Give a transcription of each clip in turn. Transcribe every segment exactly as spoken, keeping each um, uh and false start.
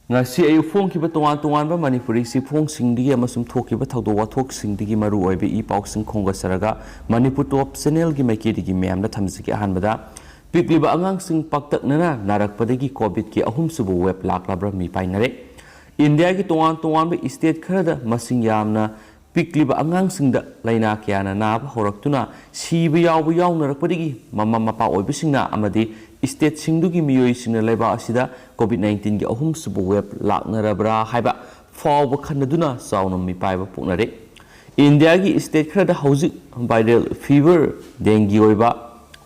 ꯉꯁꯤ ꯑꯌꯨꯛ ꯐꯣꯡꯈꯤꯕ ꯇꯣꯉꯥꯟ ꯇꯣꯉꯥꯟꯕ ꯃꯅꯤꯄꯨꯔꯤ ꯆꯦꯐꯣꯡꯁꯤꯡꯗꯒꯤ ꯑꯃꯁꯨꯡ ꯊꯣꯛꯈꯤꯕ ꯊꯧꯗꯣꯛ ꯋꯥꯊꯣꯛꯁꯤꯡꯗꯒꯤ ꯃꯔꯨ ꯑꯣꯏꯕ ꯏ ꯄꯥꯎꯁꯤꯡ ꯈꯣꯝꯒꯠꯆꯔꯒ ꯃꯅꯤꯄꯨꯔ ꯇꯣꯞ ꯆꯦꯅꯦꯜꯒꯤ ꯃꯥꯏꯀꯩꯗꯒꯤ ꯃꯌꯥꯝꯗ ꯊꯝꯖꯒꯦ꯫ ꯑꯍꯥꯟꯕꯗ, ꯄꯤꯛꯂꯤꯕ ꯑꯉꯥꯡꯁꯤꯡ ꯄꯥꯛꯇꯛꯅꯅ ꯅꯥꯔꯛꯄꯗꯒꯤ ꯀꯣꯚꯤꯗꯀꯤ ꯑꯍꯨꯝꯁꯨꯕ ꯋꯦꯕ ꯂꯥꯛꯂꯕ꯭ꯔꯥ ꯃꯤꯄꯥꯏꯅꯔꯦ꯫ ꯏꯟꯗꯤꯌꯥꯒꯤ ꯇꯣꯉꯥꯟ ꯇꯣꯉꯥꯟꯕ ꯏꯁꯇꯦꯠ ꯈꯔꯗ ꯃꯁꯤꯡ ꯌꯥꯝꯅ ꯄꯤꯛꯂꯤꯕ ꯑꯉꯥꯡꯁꯤꯡꯗ ꯂꯥꯏꯅꯥ ꯀꯌꯥꯅ ꯅꯥꯕ ꯍꯧꯔꯛꯇꯨꯅ ꯁꯤꯕ ꯌꯥꯎꯕ ꯌꯥꯎꯅꯔꯛꯄꯗꯒꯤ ꯃꯃꯥ ꯃꯄꯥ ꯑꯣꯏꯕꯁꯤꯡꯅ ꯑꯃꯗꯤ ꯏꯁꯇꯦꯠꯁꯤꯡꯗꯨꯒꯤ ꯃꯤꯑꯣꯏꯁꯤꯡꯅ ꯂꯩꯕꯥꯛ ꯑꯁꯤꯗ ꯀꯣꯚꯤꯗ ꯅꯥꯏꯟꯇꯤꯟꯒꯤ ꯑꯍꯨꯝꯁꯨꯕ ꯋꯦꯕ ꯂꯥꯛꯅꯔꯕ꯭ꯔꯥ ꯍꯥꯏꯕ ꯐꯥꯎꯕ ꯈꯟꯅꯗꯨꯅ ꯆꯥꯎꯅ ꯃꯤꯄꯥꯏꯕ ꯄꯣꯛꯅꯔꯦ꯫ ꯏꯟꯗꯤꯌꯥꯒꯤ ꯏꯁꯇꯦꯠ ꯈꯔꯗ ꯍꯧꯖꯤꯛ ꯚꯥꯏꯔꯦꯜ ꯐꯤꯚꯔ, ꯗꯦꯡꯒꯤ ꯑꯣꯏꯕ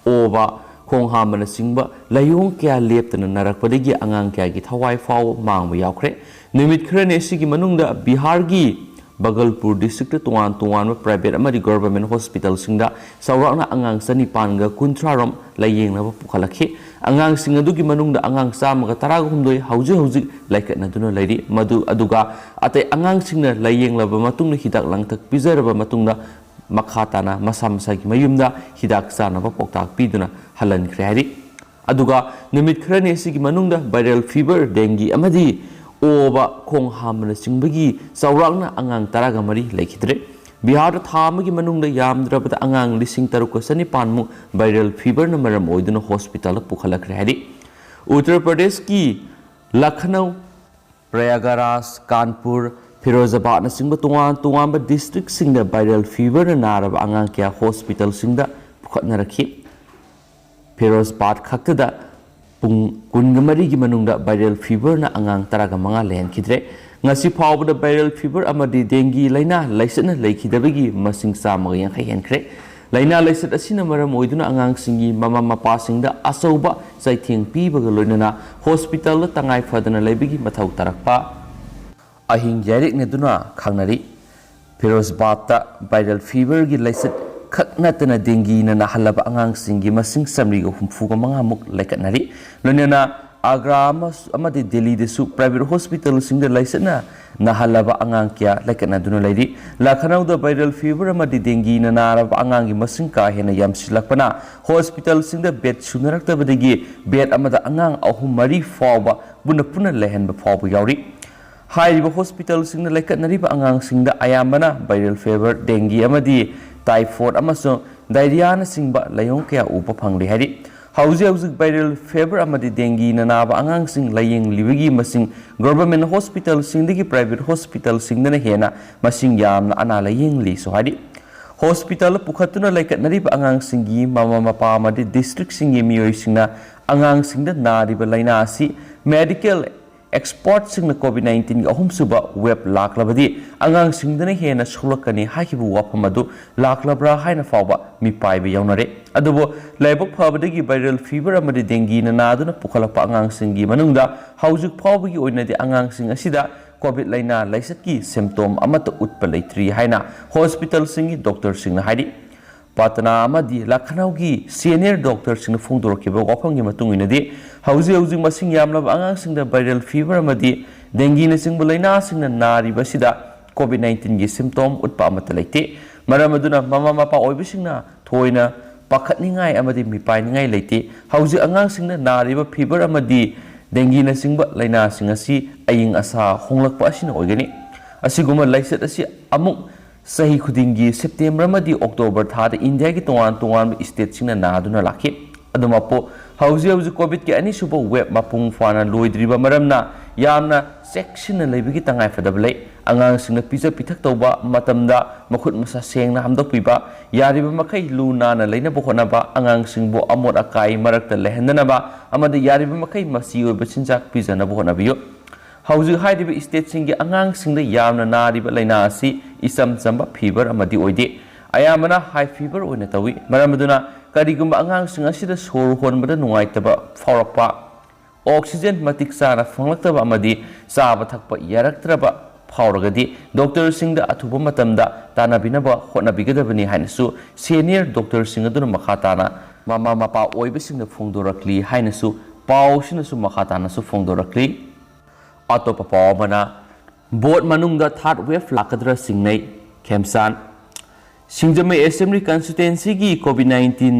ꯑꯣꯕ, ꯈꯣꯡ ꯍꯥꯝꯕꯅꯆꯤꯡꯕ ꯂꯥꯏꯑꯣꯡ ꯀꯌꯥ ꯂꯦꯞꯇꯅ ꯅꯥꯔꯛꯄꯗꯒꯤ ꯑꯉꯥꯡ ꯀꯌꯥꯒꯤ ꯊꯋꯥꯏ ꯐꯥꯎꯕ ꯃꯥꯡꯕ ꯌꯥꯎꯈ꯭ꯔꯦ꯫ ꯅꯨꯃꯤꯠ ꯈꯔꯅꯤ ꯑꯁꯤꯒꯤ ꯃꯅꯨꯡꯗ ꯕꯤꯍꯥꯔꯒꯤ ꯕꯒꯜꯄꯨꯔ ꯗꯤꯁꯇ꯭ꯔꯤꯛꯇ ꯇꯣꯉꯥꯟ ꯇꯣꯉꯥꯟꯕ ꯄ꯭ꯔꯥꯏꯚꯦꯠ ꯑꯃꯗꯤ ꯒꯚꯔꯟꯃꯦꯟꯠ ꯍꯣꯁꯄꯤꯇꯥꯜꯁꯤꯡꯗ ꯆꯥꯎꯔꯥꯛꯅ ꯑꯉꯥꯡ ꯆꯅꯤꯄꯥꯟꯒ ꯀꯨꯟꯊ꯭ꯔꯥ ꯔꯣꯝ ꯂꯥꯏꯌꯦꯡꯅꯕ ꯄꯨꯈꯠꯂꯛꯈꯤ꯫ ꯑꯉꯥꯡꯁꯤꯡ ꯑꯗꯨꯒꯤ ꯃꯅꯨꯡꯗ ꯑꯉꯥꯡ ꯆꯥꯝꯃꯒ ꯇꯔꯥꯒ ꯍꯨꯝꯗꯣꯏ ꯍꯧꯖꯤꯛ ꯍꯧꯖꯤꯛ ꯂꯥꯏꯀꯠꯅꯗꯨꯅ ꯂꯩꯔꯤ꯫ ꯃꯗꯨ ꯑꯗꯨꯒ ꯑꯇꯩ ꯑꯉꯥꯡꯁꯤꯡꯅ ꯂꯥꯏꯌꯦꯡꯂꯕ ꯃꯇꯨꯡꯗ, ꯍꯤꯗꯥꯛ ꯂꯥꯡꯊꯛ ꯄꯤꯖꯔꯕ ꯃꯇꯨꯡꯗ, ꯃꯈꯥ ꯇꯥꯅ ꯃꯁꯥ ꯃꯁꯥꯒꯤ ꯃꯌꯨꯝꯗ ꯍꯤꯗꯥꯛ ꯆꯥꯅꯕ ꯄꯥꯎꯇꯥꯛ ꯄꯤꯗꯨꯅ ꯍꯜꯍꯟꯈ꯭ꯔꯦ ꯍꯥꯏꯔꯤ꯫ ꯑꯗꯨꯒ ꯅꯨꯃꯤꯠ ꯈꯔꯅꯤ ꯑꯁꯤꯒꯤ ꯃꯅꯨꯡꯗ ꯚꯥꯏꯔꯦꯜ ꯐꯤꯚꯔ, ꯗꯦꯡꯒꯤ ꯑꯃꯗꯤ ꯑꯣꯕ, ꯈꯣꯡ ꯍꯥꯝꯕꯅꯆꯤꯡꯕꯒꯤ ꯆꯥꯎꯔꯥꯛꯅ ꯑꯉꯥꯡ ꯇꯔꯥꯒ ꯃꯔꯤ ꯂꯩꯈꯤꯗ꯭ꯔꯦ꯫ ꯕꯤꯍꯥꯔꯗ ꯊꯥ ꯑꯃꯒꯤ ꯃꯅꯨꯡꯗ ꯌꯥꯝꯗ꯭ꯔꯕꯗ ꯑꯉꯥꯡ ꯂꯤꯁꯤꯡ ꯇꯔꯨꯛꯀ ꯆꯅꯤꯄꯥꯟꯃꯨꯛ ꯚꯥꯏꯔꯦꯜ ꯐꯤꯚꯔꯅ ꯃꯔꯝ ꯑꯣꯏꯗꯨꯅ ꯍꯣꯁꯄꯤꯇꯥꯜꯗ ꯄꯨꯈꯠꯂꯛꯈ꯭ꯔꯦ ꯍꯥꯏꯔꯤ꯫ ꯎꯠꯇꯔ ꯄ꯭ꯔꯗꯦꯁꯀꯤ ꯂꯈꯅꯧ, ꯄ꯭ꯔꯌꯥꯒꯔꯥꯖ, ꯀꯥꯟꯄꯨꯔ, ꯐꯤꯔꯣꯖꯥꯕꯥꯗꯅꯆꯤꯡꯕ ꯇꯣꯉꯥꯟ ꯇꯣꯉꯥꯟꯕ ꯗꯤꯁꯇ꯭ꯔꯤꯛꯁꯤꯡꯗ ꯚꯥꯏꯔꯦꯜ ꯐꯤꯚꯔꯅ ꯅꯥꯔꯕ ꯑꯉꯥꯡ ꯀꯌꯥ ꯍꯣꯁꯄꯤꯇꯥꯜꯁꯤꯡꯗ ꯄꯨꯈꯠꯅꯔꯛꯈꯤ꯫ ꯐꯤꯔꯣꯖꯥꯕꯥꯗ ꯈꯛꯇꯗ ꯄꯨꯡ ꯀꯨꯟꯒ ꯃꯔꯤꯒꯤ ꯃꯅꯨꯡꯗ ꯚꯥꯏꯔꯦꯜ ꯐꯤꯚꯔꯅ ꯑꯉꯥꯡ ꯇꯔꯥꯒ ꯃꯉꯥ ꯂꯩꯍꯟꯈꯤꯗ꯭ꯔꯦ꯫ ꯉꯁꯤ ꯐꯥꯎꯕꯗ ꯚꯥꯏꯔꯦꯜ ꯐꯤꯚꯔ ꯑꯃꯗꯤ ꯗꯦꯡꯒꯤ ꯂꯥꯏꯅꯥ ꯂꯥꯏꯆꯠꯅ ꯂꯩꯈꯤꯗꯕꯒꯤ ꯃꯁꯤꯡ ꯆꯥꯝꯃꯒ ꯌꯥꯡꯈꯩ ꯍꯦꯟꯈ꯭ꯔꯦ꯫ ꯂꯥꯏꯅꯥ ꯂꯥꯏꯆꯠ ꯑꯁꯤꯅ ꯃꯔꯝ ꯑꯣꯏꯗꯨꯅ ꯑꯉꯥꯡꯁꯤꯡꯒꯤ ꯃꯃꯥ ꯃꯄꯥꯁꯤꯡꯗ ꯑꯆꯧꯕ ꯆꯩꯊꯦꯡ ꯄꯤꯕꯒ ꯂꯣꯏꯅꯅ ꯍꯣꯁꯄꯤꯇꯥꯜꯗ ꯇꯉꯥꯏ ꯐꯗꯅ ꯂꯩꯕꯒꯤ ꯃꯊꯧ ꯇꯥꯔꯛꯄ ꯑꯍꯤꯡ ꯌꯥꯏꯔꯦꯛꯅꯗꯨꯅ ꯈꯥꯡꯅꯔꯤ꯫ ꯐꯤꯔꯣꯖꯥꯕꯥꯗꯇ ꯚꯥꯏꯔꯦꯜ ꯐꯤꯚꯔꯒꯤ ꯂꯥꯏꯆꯠ ꯈꯛ ꯅꯠꯇꯅ ꯗꯦꯡꯒꯤꯅ ꯅꯥꯍꯜꯂꯕ ꯑꯉꯥꯡꯁꯤꯡꯒꯤ ꯃꯁꯤꯡ ꯆꯥꯃꯔꯤꯒ ꯍꯨꯝꯐꯨꯒ ꯃꯉꯥꯃꯨꯛ ꯂꯩꯀꯠꯅꯔꯤ꯫ ꯂꯣꯏꯅꯅ ꯑꯒ꯭ꯔꯥ ꯑꯃꯁꯨ-, ꯑꯃꯗꯤ ꯗꯦꯜꯂꯤꯗꯁꯨ private hospitalꯁꯤꯡꯗ ꯂꯥꯏꯆꯠꯅ ꯅꯥꯍꯜꯂꯕ ꯑꯉꯥꯡ ꯀꯌꯥ ꯂꯥꯏꯀꯠꯅꯗꯨꯅ ꯂꯩꯔꯤ꯫ ꯂꯈꯅꯧꯗ viral fever ꯑꯃꯗꯤ dengueꯅ ꯅꯥꯔꯕ ꯑꯉꯥꯡꯒꯤ ꯃꯁꯤꯡ ꯀꯥ ꯍꯦꯟꯅ ꯌꯥꯝꯁꯤꯜꯂꯛꯄꯅ hospitalꯁꯤꯡꯗ bed ꯁꯨꯅꯔꯛꯇꯕꯗꯒꯤ bed ꯑꯃꯗ ꯑꯉꯥꯡ ꯑꯍꯨꯝ ꯃꯔꯤ ꯐꯥꯎꯕ ꯄꯨꯟꯅ ꯄꯨꯟꯅ ꯂꯩꯍꯟꯕ ꯐꯥꯎꯕ ꯌꯥꯎꯔꯤ꯫ ꯍꯥꯏꯔꯤꯕ hospitalꯁꯤꯡꯗ ꯂꯩꯀꯠꯅꯔꯤꯕ ꯑꯉꯥꯡꯁꯤꯡꯗ ꯑꯌꯥꯝꯕꯅ viral fever, dengue ꯑꯃꯗꯤ typhoid ꯑꯃꯁꯨꯡ diarrheaꯅꯆꯤꯡꯕ ꯂꯥꯏꯑꯣꯡ ꯀꯌꯥ ꯎꯕ ꯐꯪꯂꯤ ꯍꯥꯏꯔꯤ꯫ ꯍꯧꯖꯤꯛ ꯍꯧꯖꯤꯛ viral fever ꯑꯃꯗꯤ dengueꯅ ꯅꯥꯕ ꯑꯉꯥꯡꯁꯤꯡ ꯂꯥꯌꯦꯡꯂꯤꯕꯒꯤ ꯃꯁꯤꯡ government hospitalꯁꯤꯡꯗꯒꯤ private hospitalꯁꯤꯡꯗꯅ ꯍꯦꯟꯅ ꯃꯁꯤꯡ ꯌꯥꯝꯅ ꯑꯅꯥ ꯂꯥꯌꯦꯡꯂꯤꯁꯨ ꯍꯥꯏꯔꯤ꯫ Hospital ꯄꯨꯈꯠꯇꯨꯅ ꯂꯩꯀꯠꯅꯔꯤꯕ ꯑꯉꯥꯡꯁꯤꯡꯒꯤ ꯃꯃꯥ ꯃꯄꯥ ꯑꯃꯗꯤ districtꯁꯤꯡꯒꯤ ꯃꯤꯑꯣꯏꯁꯤꯡꯅ ꯑꯉꯥꯡꯁꯤꯡꯗ ꯅꯥꯔꯤꯕ ꯂꯥꯏꯅꯥ ꯑꯁꯤ medical expertꯁꯤꯡꯅ COVID nineteenꯒꯤ ꯑꯍꯨꯝꯁꯨꯕ wave ꯂꯥꯛꯂꯕꯗꯤ ꯑꯉꯥꯡꯁꯤꯡꯗꯅ ꯍꯦꯟꯅ ꯁꯣꯛꯂꯛꯀꯅꯤ ꯍꯥꯏꯈꯤꯕ ꯋꯥꯐꯝ ꯑꯗꯨ ꯂꯥꯛꯂꯕ꯭ꯔꯥ ꯍꯥꯏꯅ ꯐꯥꯎꯕ ꯃꯤꯄꯥꯏꯕ ꯌꯥꯎꯅꯔꯦ꯫ ꯑꯗꯨꯕꯨ ꯂꯥꯏꯕꯛ ꯐꯕꯗꯒꯤ viral fever ꯑꯃꯗꯤ dengueꯅ ꯅꯥꯗꯨꯅ ꯄꯨꯈꯠꯂꯛꯄ ꯑꯉꯥꯡꯁꯤꯡꯒꯤ ꯃꯅꯨꯡꯗ ꯍꯧꯖꯤꯛ ꯐꯥꯎꯕꯒꯤ ꯑꯣꯏꯅꯗꯤ ꯑꯉꯥꯡꯁꯤꯡ ꯑꯁꯤꯗ COVID ꯂꯥꯏꯅꯥ ꯂꯥꯏꯆꯠꯀꯤ symptom ꯑꯃꯠꯇ ꯎꯠꯄ ꯂꯩꯇ꯭ꯔꯤ ꯍꯥꯏꯅ hospitalꯁꯤꯡꯒꯤ doctorꯁꯤꯡꯅ ꯍꯥꯏꯔꯤ꯫ ꯄꯇꯅꯥ ꯑꯃꯗꯤ ꯂꯈꯅꯧꯒꯤ senior doctorꯁꯤꯡꯅ ꯐꯣꯡꯗꯣꯔꯛꯈꯤꯕ ꯋꯥꯐꯝꯒꯤ ꯃꯇꯨꯡ ꯏꯟꯅꯗꯤ, ꯍꯧꯖꯤꯛ ꯍꯧꯖꯤꯛ ꯃꯁꯤꯡ ꯌꯥꯝꯂꯕ ꯑꯉꯥꯡꯁꯤꯡꯗ viral fever ꯑꯃꯗꯤ dengueꯅꯆꯤꯡꯕ ꯂꯥꯏꯅꯥꯁꯤꯡꯅ ꯅꯥꯔꯤꯕ ꯑꯁꯤꯗ COVID nineteenꯒꯤ symptom ꯎꯠꯄ ꯑꯃꯠꯇ ꯂꯩꯇꯦ꯫ ꯃꯔꯝ ꯑꯗꯨꯅ ꯃꯃꯥ ꯃꯄꯥ ꯑꯣꯏꯕꯁꯤꯡꯅ ꯊꯣꯏꯅ ꯄꯥꯈꯠꯅꯤꯡꯉꯥꯏ ꯑꯃꯗꯤ ꯃꯤꯄꯥꯏꯅꯤꯡꯉꯥꯏ ꯂꯩꯇꯦ꯫ ꯍꯧꯖꯤꯛ ꯑꯉꯥꯡꯁꯤꯡꯅ ꯅꯥꯔꯤꯕ fever ꯑꯃꯗꯤ dengueꯅꯆꯤꯡꯕ ꯂꯥꯏꯅꯥꯁꯤꯡ ꯑꯁꯤ ꯑꯏꯪ ꯑꯁꯥ ꯍꯣꯡꯂꯛꯄ ꯑꯁꯤꯅ ꯑꯣꯏꯒꯅꯤ꯫ ꯑꯁꯤꯒꯨꯝꯕ ꯂꯥꯏꯆꯠ ꯑꯁꯤ ꯑꯃꯨꯛ ꯆꯍꯤ ꯈꯨꯗꯤꯡꯒꯤ September ꯑꯃꯗꯤ October ꯊꯥꯗ ꯏꯟꯗꯤꯌꯥꯒꯤ ꯇꯣꯉꯥꯟ ꯇꯣꯉꯥꯟꯕ stateꯁꯤꯡꯅ ꯅꯥꯗꯨꯅ ꯂꯥꯛꯈꯤ꯫ ꯑꯗꯨꯃꯛꯄꯨ ꯍꯧꯖꯤꯛ ꯍꯧꯖꯤꯛ COVIDꯀꯤ ꯑꯅꯤꯁꯨꯕ wave ꯃꯄꯨꯡ ꯐꯥꯅ ꯂꯣꯏꯗ꯭ꯔꯤꯕ ꯃꯔꯝꯅ ꯌꯥꯝꯅ ꯆꯦꯛꯁꯤꯟꯅ ꯂꯩꯕꯒꯤ ꯇꯉꯥꯏꯐꯗꯕ ꯂꯩ꯫ ꯑꯉꯥꯡꯁꯤꯡꯅ ꯄꯤꯖ ꯄꯤꯊꯛ ꯇꯧꯕ ꯃꯇꯝꯗ ꯃꯈꯨꯠ ꯃꯁꯥ ꯁꯦꯡꯅ ꯍꯥꯝꯗꯣꯛꯄꯤꯕ, ꯌꯥꯔꯤꯕ ꯃꯈꯩ ꯂꯨ ꯅꯥꯟꯅ ꯂꯩꯅꯕ ꯍꯣꯠꯅꯕ, ꯑꯉꯥꯡꯁꯤꯡꯕꯨ ꯑꯃꯣꯠ ꯑꯀꯥꯏ ꯃꯔꯛꯇ ꯂꯩꯍꯟꯗꯅꯕ ꯑꯃꯗꯤ ꯌꯥꯔꯤꯕ ꯃꯈꯩ ꯃꯆꯤ ꯑꯣꯏꯕ ꯆꯤꯟꯖꯥꯛ ꯄꯤꯖꯅꯕ ꯍꯣꯠꯅꯕꯤꯌꯨ꯫ ꯍꯧꯖꯤꯛ ꯍꯥꯏꯔꯤꯕ stateꯁꯤꯡꯒꯤ ꯑꯉꯥꯡꯁꯤꯡꯗ ꯌꯥꯝꯅ ꯅꯥꯔꯤꯕ ꯂꯥꯏꯅꯥ ꯑꯁꯤ ꯏꯆꯝ ꯆꯝꯕ fever ꯑꯃꯗꯤ ꯑꯣꯏꯗꯦ꯫ ꯑꯌꯥꯝꯕꯅ high fever ꯑꯣꯏꯅ ꯇꯧꯏ꯫ ꯃꯔꯝ ꯑꯗꯨꯅ ꯀꯔꯤꯒꯨꯝꯕ ꯑꯉꯥꯡꯁꯤꯡ ꯑꯁꯤꯗ ꯁꯣꯔ ꯍꯣꯟꯕꯗ ꯅꯨꯡꯉꯥꯏꯇꯕ ꯐꯥꯎꯔꯛꯄ, oxygen ꯃꯇꯤꯛ ꯆꯥꯅ ꯐꯪꯂꯛꯇꯕ ꯑꯃꯗꯤ ꯆꯥꯕ ꯊꯛꯄ ꯌꯥꯔꯛꯇ꯭ꯔꯕ ꯐꯥꯎꯔꯒꯗꯤ doctorꯁꯤꯡꯗ ꯑꯊꯨꯕ ꯃꯇꯝꯗ ꯇꯥꯟꯅꯕꯤꯅꯕ ꯍꯣꯠꯅꯕꯤꯒꯗꯕꯅꯤ ꯍꯥꯏꯅꯁꯨ senior doctorꯁꯤꯡ ꯑꯗꯨꯅ ꯃꯈꯥ ꯇꯥꯅ ꯃꯃꯥ ꯃꯄꯥ ꯑꯣꯏꯕꯁꯤꯡꯗ ꯐꯣꯡꯗꯣꯔꯛꯂꯤ ꯍꯥꯏꯅꯁꯨ ꯄꯥꯎꯁꯤꯅꯁꯨ ꯃꯈꯥ ꯇꯥꯅꯁꯨ ꯐꯣꯡꯗꯣꯔꯛꯂꯤ꯫ ꯑꯇꯣꯞꯄ ꯄꯥꯎ ꯑꯃꯅ, ꯚꯣꯠ ꯃꯅꯨꯡꯗ ꯊꯥꯔꯠ ꯋꯦꯚ ꯂꯥꯛꯀꯗ꯭ꯔꯥ ꯆꯤꯡꯅꯩ ꯈꯦꯝꯆꯥꯟ꯫ ꯁꯤꯡꯖꯃꯩ ꯑꯦꯁꯦꯝꯕ꯭ꯂꯤ ꯀꯟꯁꯇꯤꯇ꯭ꯋꯦꯟꯁꯤꯒꯤ ꯀꯣꯚꯤꯗ ꯅꯥꯏꯟꯇꯤꯟ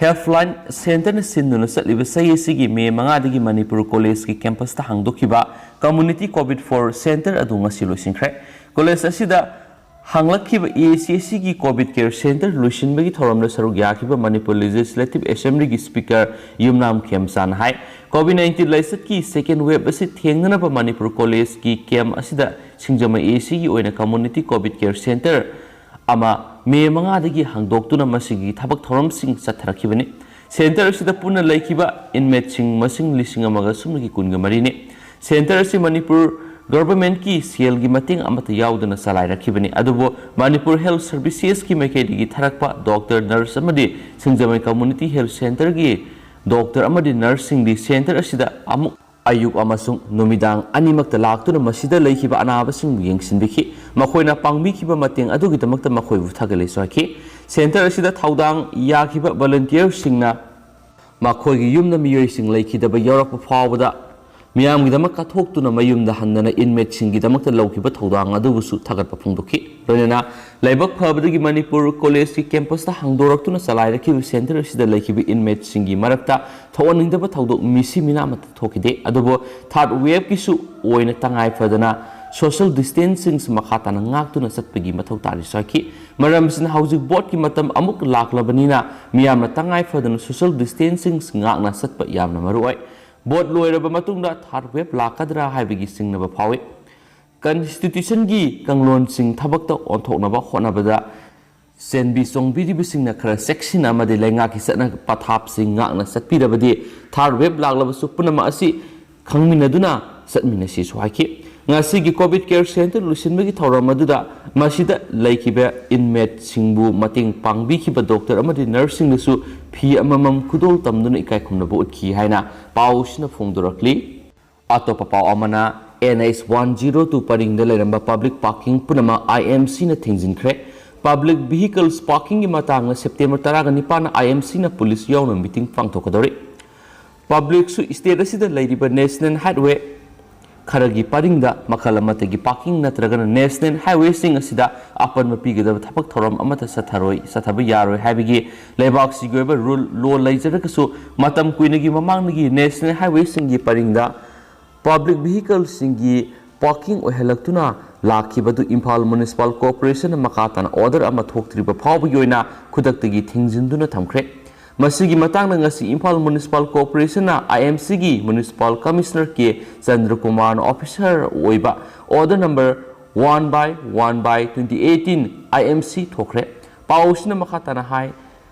ꯍꯦꯜꯞꯂꯥꯏꯟ ꯁꯦꯟꯇꯔꯅ ꯁꯤꯟꯗꯨꯅ ꯆꯠꯂꯤꯕ ꯆꯍꯤ ꯑꯁꯤꯒꯤ ꯃꯦ ꯃꯉꯥꯗꯒꯤ ꯃꯅꯤꯄꯨꯔ ꯀꯣꯂꯦꯖꯀꯤ ꯀꯦꯝꯄꯁꯇ ꯍꯥꯡꯗꯣꯛꯈꯤꯕ ꯀꯝꯃ꯭ꯌꯨꯅꯤꯇꯤ ꯀꯣꯚꯤꯗ ꯐꯣꯔ ꯁꯦꯟꯇꯔ ꯑꯗꯨ ꯉꯁꯤ ꯂꯣꯏꯁꯤꯟꯈ꯭ꯔꯦ꯫ ꯀꯣꯂꯦꯖ ꯑꯁꯤꯗ ꯍꯥꯡꯂꯛꯈꯤꯕ ꯑꯦ ꯁꯤ ꯑꯦꯁ ꯁꯤꯒꯤ ꯀꯣꯚꯤꯗ ꯀꯦꯌꯔ ꯁꯦꯟꯇꯔ ꯂꯣꯏꯁꯤꯟꯕꯒꯤ ꯊꯧꯔꯝꯗ ꯁꯔꯨꯛ ꯌꯥꯈꯤꯕ ꯃꯅꯤꯄꯨꯔ ꯂꯦꯖꯤꯁꯂꯦꯇꯤꯚ ꯑꯦꯁꯦꯝꯕ꯭ꯂꯤꯒꯤ ꯁ꯭ꯄꯤꯀꯔ ꯌꯨꯝꯅꯥꯝ ꯈꯦꯝꯆꯥꯟ ꯍꯥꯏ, ꯀꯣꯚꯤꯗ ꯅꯥꯏꯟꯇꯤꯟ ꯂꯥꯏꯆꯠꯀꯤ ꯁꯦꯀꯦꯟ ꯋꯦꯚ ꯑꯁꯤ ꯊꯦꯡꯅꯅꯕ ꯃꯅꯤꯄꯨꯔ ꯀꯣꯂꯦꯖꯀꯤ ꯀꯦꯝꯞ ꯑꯁꯤꯗ ꯁꯤꯡꯖꯃꯩ ꯑꯦ ꯁꯤꯒꯤ ꯑꯣꯏꯅ ꯀꯝꯃ꯭ꯌꯨꯅꯤꯇꯤ ꯀꯣꯚꯤꯗ ꯀꯦꯌꯔ ꯁꯦꯟꯇꯔ ꯑꯃ ꯃꯦ ꯃꯉꯥꯗꯒꯤ ꯍꯥꯡꯗꯣꯛꯇꯨꯅ ꯃꯁꯤꯒꯤ ꯊꯕꯛ ꯊꯧꯔꯝꯁꯤꯡ ꯆꯠꯊꯔꯛꯈꯤꯕꯅꯤ꯫ ꯁꯦꯟꯇꯔ ꯑꯁꯤꯗ ꯄꯨꯟꯅ ꯂꯩꯈꯤꯕ ꯏꯟꯃꯦꯠꯁꯤꯡ ꯃꯁꯤꯡ ꯂꯤꯁꯤꯡ ꯑꯃꯒ ꯁꯨꯞꯅꯒꯤ ꯀꯨꯟꯒ ꯃꯔꯤꯅꯤ꯫ ꯁꯦꯟꯇꯔ ꯑꯁꯤ ꯃꯅꯤꯄꯨꯔ ꯒꯚꯔꯟꯃꯦꯟꯠꯀꯤ ꯁꯦꯜꯒꯤ ꯃꯇꯦꯡ ꯑꯃꯠꯇ ꯌꯥꯎꯗꯅ ꯆꯂꯥꯏꯔꯛꯈꯤꯕꯅꯤ꯫ ꯑꯗꯨꯕꯨ ꯃꯅꯤꯄꯨꯔ ꯍꯦꯜꯊ ꯁꯔꯚꯤꯁꯦꯁꯀꯤ ꯃꯥꯏꯀꯩꯗꯒꯤ ꯊꯥꯔꯛꯄ ꯗꯣꯛꯇꯔ, ꯅꯔꯁ ꯑꯃꯗꯤ ꯁꯤꯡꯖꯃꯩ ꯀꯝꯃ꯭ꯌꯨꯅꯤꯇꯤ ꯍꯦꯜꯊ ꯁꯦꯟꯇꯔꯒꯤ ꯗꯣꯛꯇꯔ ꯑꯃꯗꯤ ꯅꯔꯁꯁꯤꯡꯗꯤ ꯁꯦꯟꯇꯔ ꯑꯁꯤꯗ ꯑꯃꯨꯛ ꯑꯌꯨꯛ ꯑꯃꯁꯨꯡ ꯅꯨꯃꯤꯗꯥꯡ ꯑꯅꯤꯃꯛꯇ ꯂꯥꯛꯇꯨꯅ ꯃꯁꯤꯗ ꯂꯩꯈꯤꯕ ꯑꯅꯥꯕꯁꯤꯡꯕꯨ ꯌꯦꯡꯁꯤꯟꯕꯤꯈꯤ꯫ ꯃꯈꯣꯏꯅ ꯄꯥꯡꯕꯤꯈꯤꯕ ꯃꯇꯦꯡ ꯑꯗꯨꯒꯤꯗꯃꯛꯇ ꯃꯈꯣꯏꯕꯨ ꯊꯥꯒꯠꯂꯦꯁꯨ ꯍꯥꯏꯈꯤ꯫ ꯁꯦꯟꯇꯔ ꯑꯁꯤꯗ ꯊꯧꯗꯥꯡ ꯌꯥꯈꯤꯕ ꯚꯣꯂꯨꯟꯇꯤꯌꯔꯁꯤꯡꯅ ꯃꯈꯣꯏꯒꯤ ꯌꯨꯝꯗ ꯃꯤꯑꯣꯏꯁꯤꯡ ꯂꯩꯈꯤꯗꯕ ꯌꯥꯎꯔꯛꯄ ꯐꯥꯎꯕꯗ ꯃꯤꯌꯥꯝꯒꯤꯗꯃꯛ ꯀꯠꯊꯣꯛꯇꯨꯅ ꯃꯌꯨꯝꯗ ꯍꯟꯗꯅ ꯏꯟꯃꯦꯠꯁꯤꯡꯒꯤꯗꯃꯛꯇ ꯂꯧꯈꯤꯕ ꯊꯧꯗꯥꯡ ꯑꯗꯨꯕꯨꯁꯨ ꯊꯥꯒꯠꯄ ꯐꯣꯡꯗꯣꯛꯈꯤ꯫ ꯂꯣꯏꯅꯅ ꯂꯥꯏꯕꯛ ꯐꯕꯗꯒꯤ ꯃꯅꯤꯄꯨꯔ ꯀꯣꯂꯦꯖꯀꯤ ꯀꯦꯝꯄꯁꯇ ꯍꯥꯡꯗꯣꯔꯛꯇꯨꯅ ꯆꯂꯥꯏꯔꯛꯈꯤꯕ ꯁꯦꯟꯇꯔ ꯑꯁꯤꯗ ꯂꯩꯈꯤꯕ ꯏꯟꯃꯦꯠꯁꯤꯡꯒꯤ ꯃꯔꯛꯇ ꯊꯣꯛꯍꯟꯅꯤꯡꯗꯕ ꯊꯧꯗꯣꯛ ꯃꯤꯁꯤ ꯃꯤꯅꯥ ꯑꯃꯠꯇ ꯊꯣꯛꯈꯤꯗꯦ꯫ ꯑꯗꯨꯕꯨ ꯊꯥꯔꯠ ꯋꯦꯚꯀꯤꯁꯨ ꯑꯣꯏꯅ ꯇꯉꯥꯏ ꯐꯗꯅ ꯁꯣꯁꯤꯌꯦꯜ ꯗꯤꯁꯇꯦꯟꯁꯤꯡꯁꯤ ꯃꯈꯥ ꯇꯥꯅ ꯉꯥꯛꯇꯨꯅ ꯆꯠꯄꯒꯤ ꯃꯊꯧ ꯇꯥꯔꯤꯁꯨ ꯍꯥꯏꯈꯤ꯫ ꯃꯔꯝꯁꯤꯅ ꯍꯧꯖꯤꯛ ꯚꯣꯠꯀꯤ ꯃꯇꯝ ꯑꯃꯨꯛ ꯂꯥꯛꯂꯕꯅꯤꯅ ꯃꯤꯌꯥꯝꯅ ꯇꯉꯥꯏ ꯐꯗꯅ ꯁꯣꯁꯤꯌꯦꯜ ꯗꯤꯁꯇꯦꯟꯁꯤꯡ ꯉꯥꯛꯅ ꯆꯠꯄ ꯌꯥꯝꯅ ꯃꯔꯨ ꯑꯣꯏ꯫ ꯚꯣꯠ ꯂꯣꯏꯔꯕ ꯃꯇꯨꯡꯗ ꯊꯥꯔꯠ ꯋꯦꯚ ꯂꯥꯛꯀꯗ꯭ꯔꯥ ꯍꯥꯏꯕꯒꯤ ꯆꯤꯡꯅꯕ ꯐꯥꯎꯏ꯫ ꯀꯟꯁꯇꯤꯇ꯭ꯌꯨꯁꯟꯒꯤ ꯀꯥꯡꯂꯣꯟꯁꯤꯡ ꯊꯕꯛꯇ ꯑꯣꯟꯊꯣꯛꯅꯕ ꯍꯣꯠꯅꯕꯗ ꯆꯦꯟꯕꯤ ꯆꯣꯡꯕꯤꯔꯤꯕꯁꯤꯡꯅ ꯈꯔ ꯆꯦꯛꯁꯤꯟꯅ ꯑꯃꯗꯤ ꯂꯩꯉꯥꯛꯀꯤ ꯆꯠꯅ ꯄꯊꯥꯞꯁꯤꯡ ꯉꯥꯛꯅ ꯆꯠꯄꯤꯔꯕꯗꯤ ꯊꯥꯔꯠ ꯋꯦꯚ ꯂꯥꯛꯂꯕꯁꯨ ꯄꯨꯝꯅꯃꯛ ꯑꯁꯤ ꯈꯪꯃꯤꯟꯅꯗꯨꯅ ꯆꯠꯃꯤꯟꯅꯁꯤꯁꯨ ꯍꯥꯏꯈꯤ꯫ ꯉꯁꯤꯒꯤ ꯀꯣꯚꯤꯗ ꯀꯦꯌꯔ ꯁꯦꯟꯇꯔ ꯂꯣꯏꯁꯤꯟꯕꯒꯤ ꯊꯧꯔꯝ ꯑꯗꯨꯗ ꯃꯁꯤꯗ ꯂꯩꯈꯤꯕ ꯏꯟꯃꯦꯠꯁꯤꯡꯕꯨ ꯃꯇꯦꯡ ꯄꯥꯡꯕꯤꯈꯤꯕ ꯗꯣꯛꯇꯔ ꯑꯃꯗꯤ ꯅꯔꯁꯁꯤꯡꯗꯁꯨ ꯐꯤ ꯑꯃꯃꯝ ꯈꯨꯗꯣꯜ ꯇꯝꯗꯨꯅ ꯏꯀꯥꯏ ꯈꯨꯝꯅꯕ ꯎꯠꯈꯤ ꯍꯥꯏꯅ ꯄꯥꯎꯁꯤꯅ ꯐꯣꯡꯗꯣꯔꯛꯂꯤ꯫ ꯑꯇꯣꯞꯄ ꯄꯥꯎ ꯑꯃꯅ, N H one zero two ꯄꯔꯤꯡꯗ ꯂꯩꯔꯝꯕ ꯄꯕ꯭ꯂꯤꯛ ꯄꯥꯔꯀꯤꯡ ꯄꯨꯝꯅꯃꯛ ꯑꯥꯏ ꯑꯦꯝ ꯁꯤꯅ ꯊꯤꯡꯖꯤꯟꯈ꯭ꯔꯦ꯫ ꯄꯕ꯭ꯂꯤꯛ ꯚꯤꯍꯤꯀꯜꯁ ꯄꯥꯔꯀꯤꯡꯒꯤ ꯃꯇꯥꯡꯗ ꯁꯦꯞꯇꯦꯝꯕꯔ ꯇꯔꯥꯒ ꯅꯤꯄꯥꯟꯅ ꯑꯥꯏ ꯑꯦꯝ ꯁꯤꯅ ꯄꯨꯂꯤꯁ ꯌꯥꯎꯅ ꯃꯤꯇꯤꯡ ꯄꯥꯡꯊꯣꯛꯀꯗꯧꯔꯤ꯫ ꯄꯕ꯭ꯂꯤꯛꯁꯨ ꯁ꯭ꯇꯦꯠ ꯑꯁꯤꯗ ꯂꯩꯔꯤꯕ ꯅꯦꯁꯅꯦꯜ ꯍꯥꯏꯠꯋꯦ ꯈꯔꯒꯤ ꯄꯔꯤꯡꯗ ꯃꯈꯜ ꯑꯃꯠꯇꯒꯤ ꯄꯥꯔꯀꯤꯡ ꯅꯠꯇ꯭ꯔꯒꯅ ꯅꯦꯁꯅꯦꯜ ꯍꯥꯏꯋꯦꯁꯤꯡ ꯑꯁꯤꯗ ꯑꯄꯟꯕ ꯄꯤꯒꯗꯕ ꯊꯕꯛ ꯊꯧꯔꯝ ꯑꯃꯠꯇ ꯆꯠꯊꯔꯣꯏ, ꯆꯠꯊꯕ ꯌꯥꯔꯣꯏ ꯍꯥꯏꯕꯒꯤ ꯂꯩꯕꯥꯛꯁꯤꯒꯤ ꯑꯣꯏꯕ ꯔꯨꯜ, ꯂꯣ ꯂꯩꯖꯔꯒꯁꯨ, ꯃꯇꯝ ꯀꯨꯏꯅꯒꯤ ꯃꯃꯥꯡꯗꯒꯤ ꯅꯦꯁꯅꯦꯜ ꯍꯥꯏꯋꯦꯁꯤꯡꯒꯤ ꯄꯔꯤꯡꯗ ꯄꯕ꯭ꯂꯤꯛ ꯚꯤꯍꯤꯀꯜꯁꯤꯡꯒꯤ ꯄꯥꯔꯀꯤꯡ ꯑꯣꯏꯍꯜꯂꯛꯇꯨꯅ ꯂꯥꯛꯈꯤꯕꯗꯨ ꯏꯝꯐꯥꯜ ꯃ꯭ꯌꯨꯅꯤꯁꯤꯄꯥꯜ ꯀꯣꯔꯄꯣꯔꯦꯁꯟꯅ ꯃꯈꯥ ꯇꯥꯅ ꯑꯣꯔꯗꯔ ꯑꯃ ꯊꯣꯛꯇ꯭ꯔꯤꯕ ꯐꯥꯎꯕꯒꯤ ꯑꯣꯏꯅ ꯈꯨꯗꯛꯇꯒꯤ ꯊꯤꯡꯖꯤꯟꯗꯨꯅ ꯊꯝꯈ꯭ꯔꯦ꯫ ꯃꯁꯤꯒꯤ ꯃꯇꯥꯡꯗ ꯉꯁꯤ ꯏꯝꯐꯥꯜ ꯃ꯭ꯌꯨꯅꯤꯁꯤꯄꯥꯜ ꯀꯣꯔꯄꯣꯔꯦꯁꯟꯅ, ꯑꯥꯏ ꯑꯦꯝ ꯁꯤꯒꯤ ꯃ꯭ꯌꯨꯅꯤꯁꯤꯄꯥꯜ ꯀꯃꯤꯁꯅꯔ ꯀꯦ ꯆꯟꯗ꯭ꯔꯀꯨꯃꯥꯔꯅ ꯑꯣꯐꯤꯁꯔ ꯑꯣꯏꯕ order number one by one by twenty eighteen I M C ꯊꯣꯛꯈ꯭ꯔꯦ꯫ ꯄꯥꯎ ꯑꯁꯤꯅ ꯃꯈꯥ ꯇꯥꯅ ꯍꯥꯏ,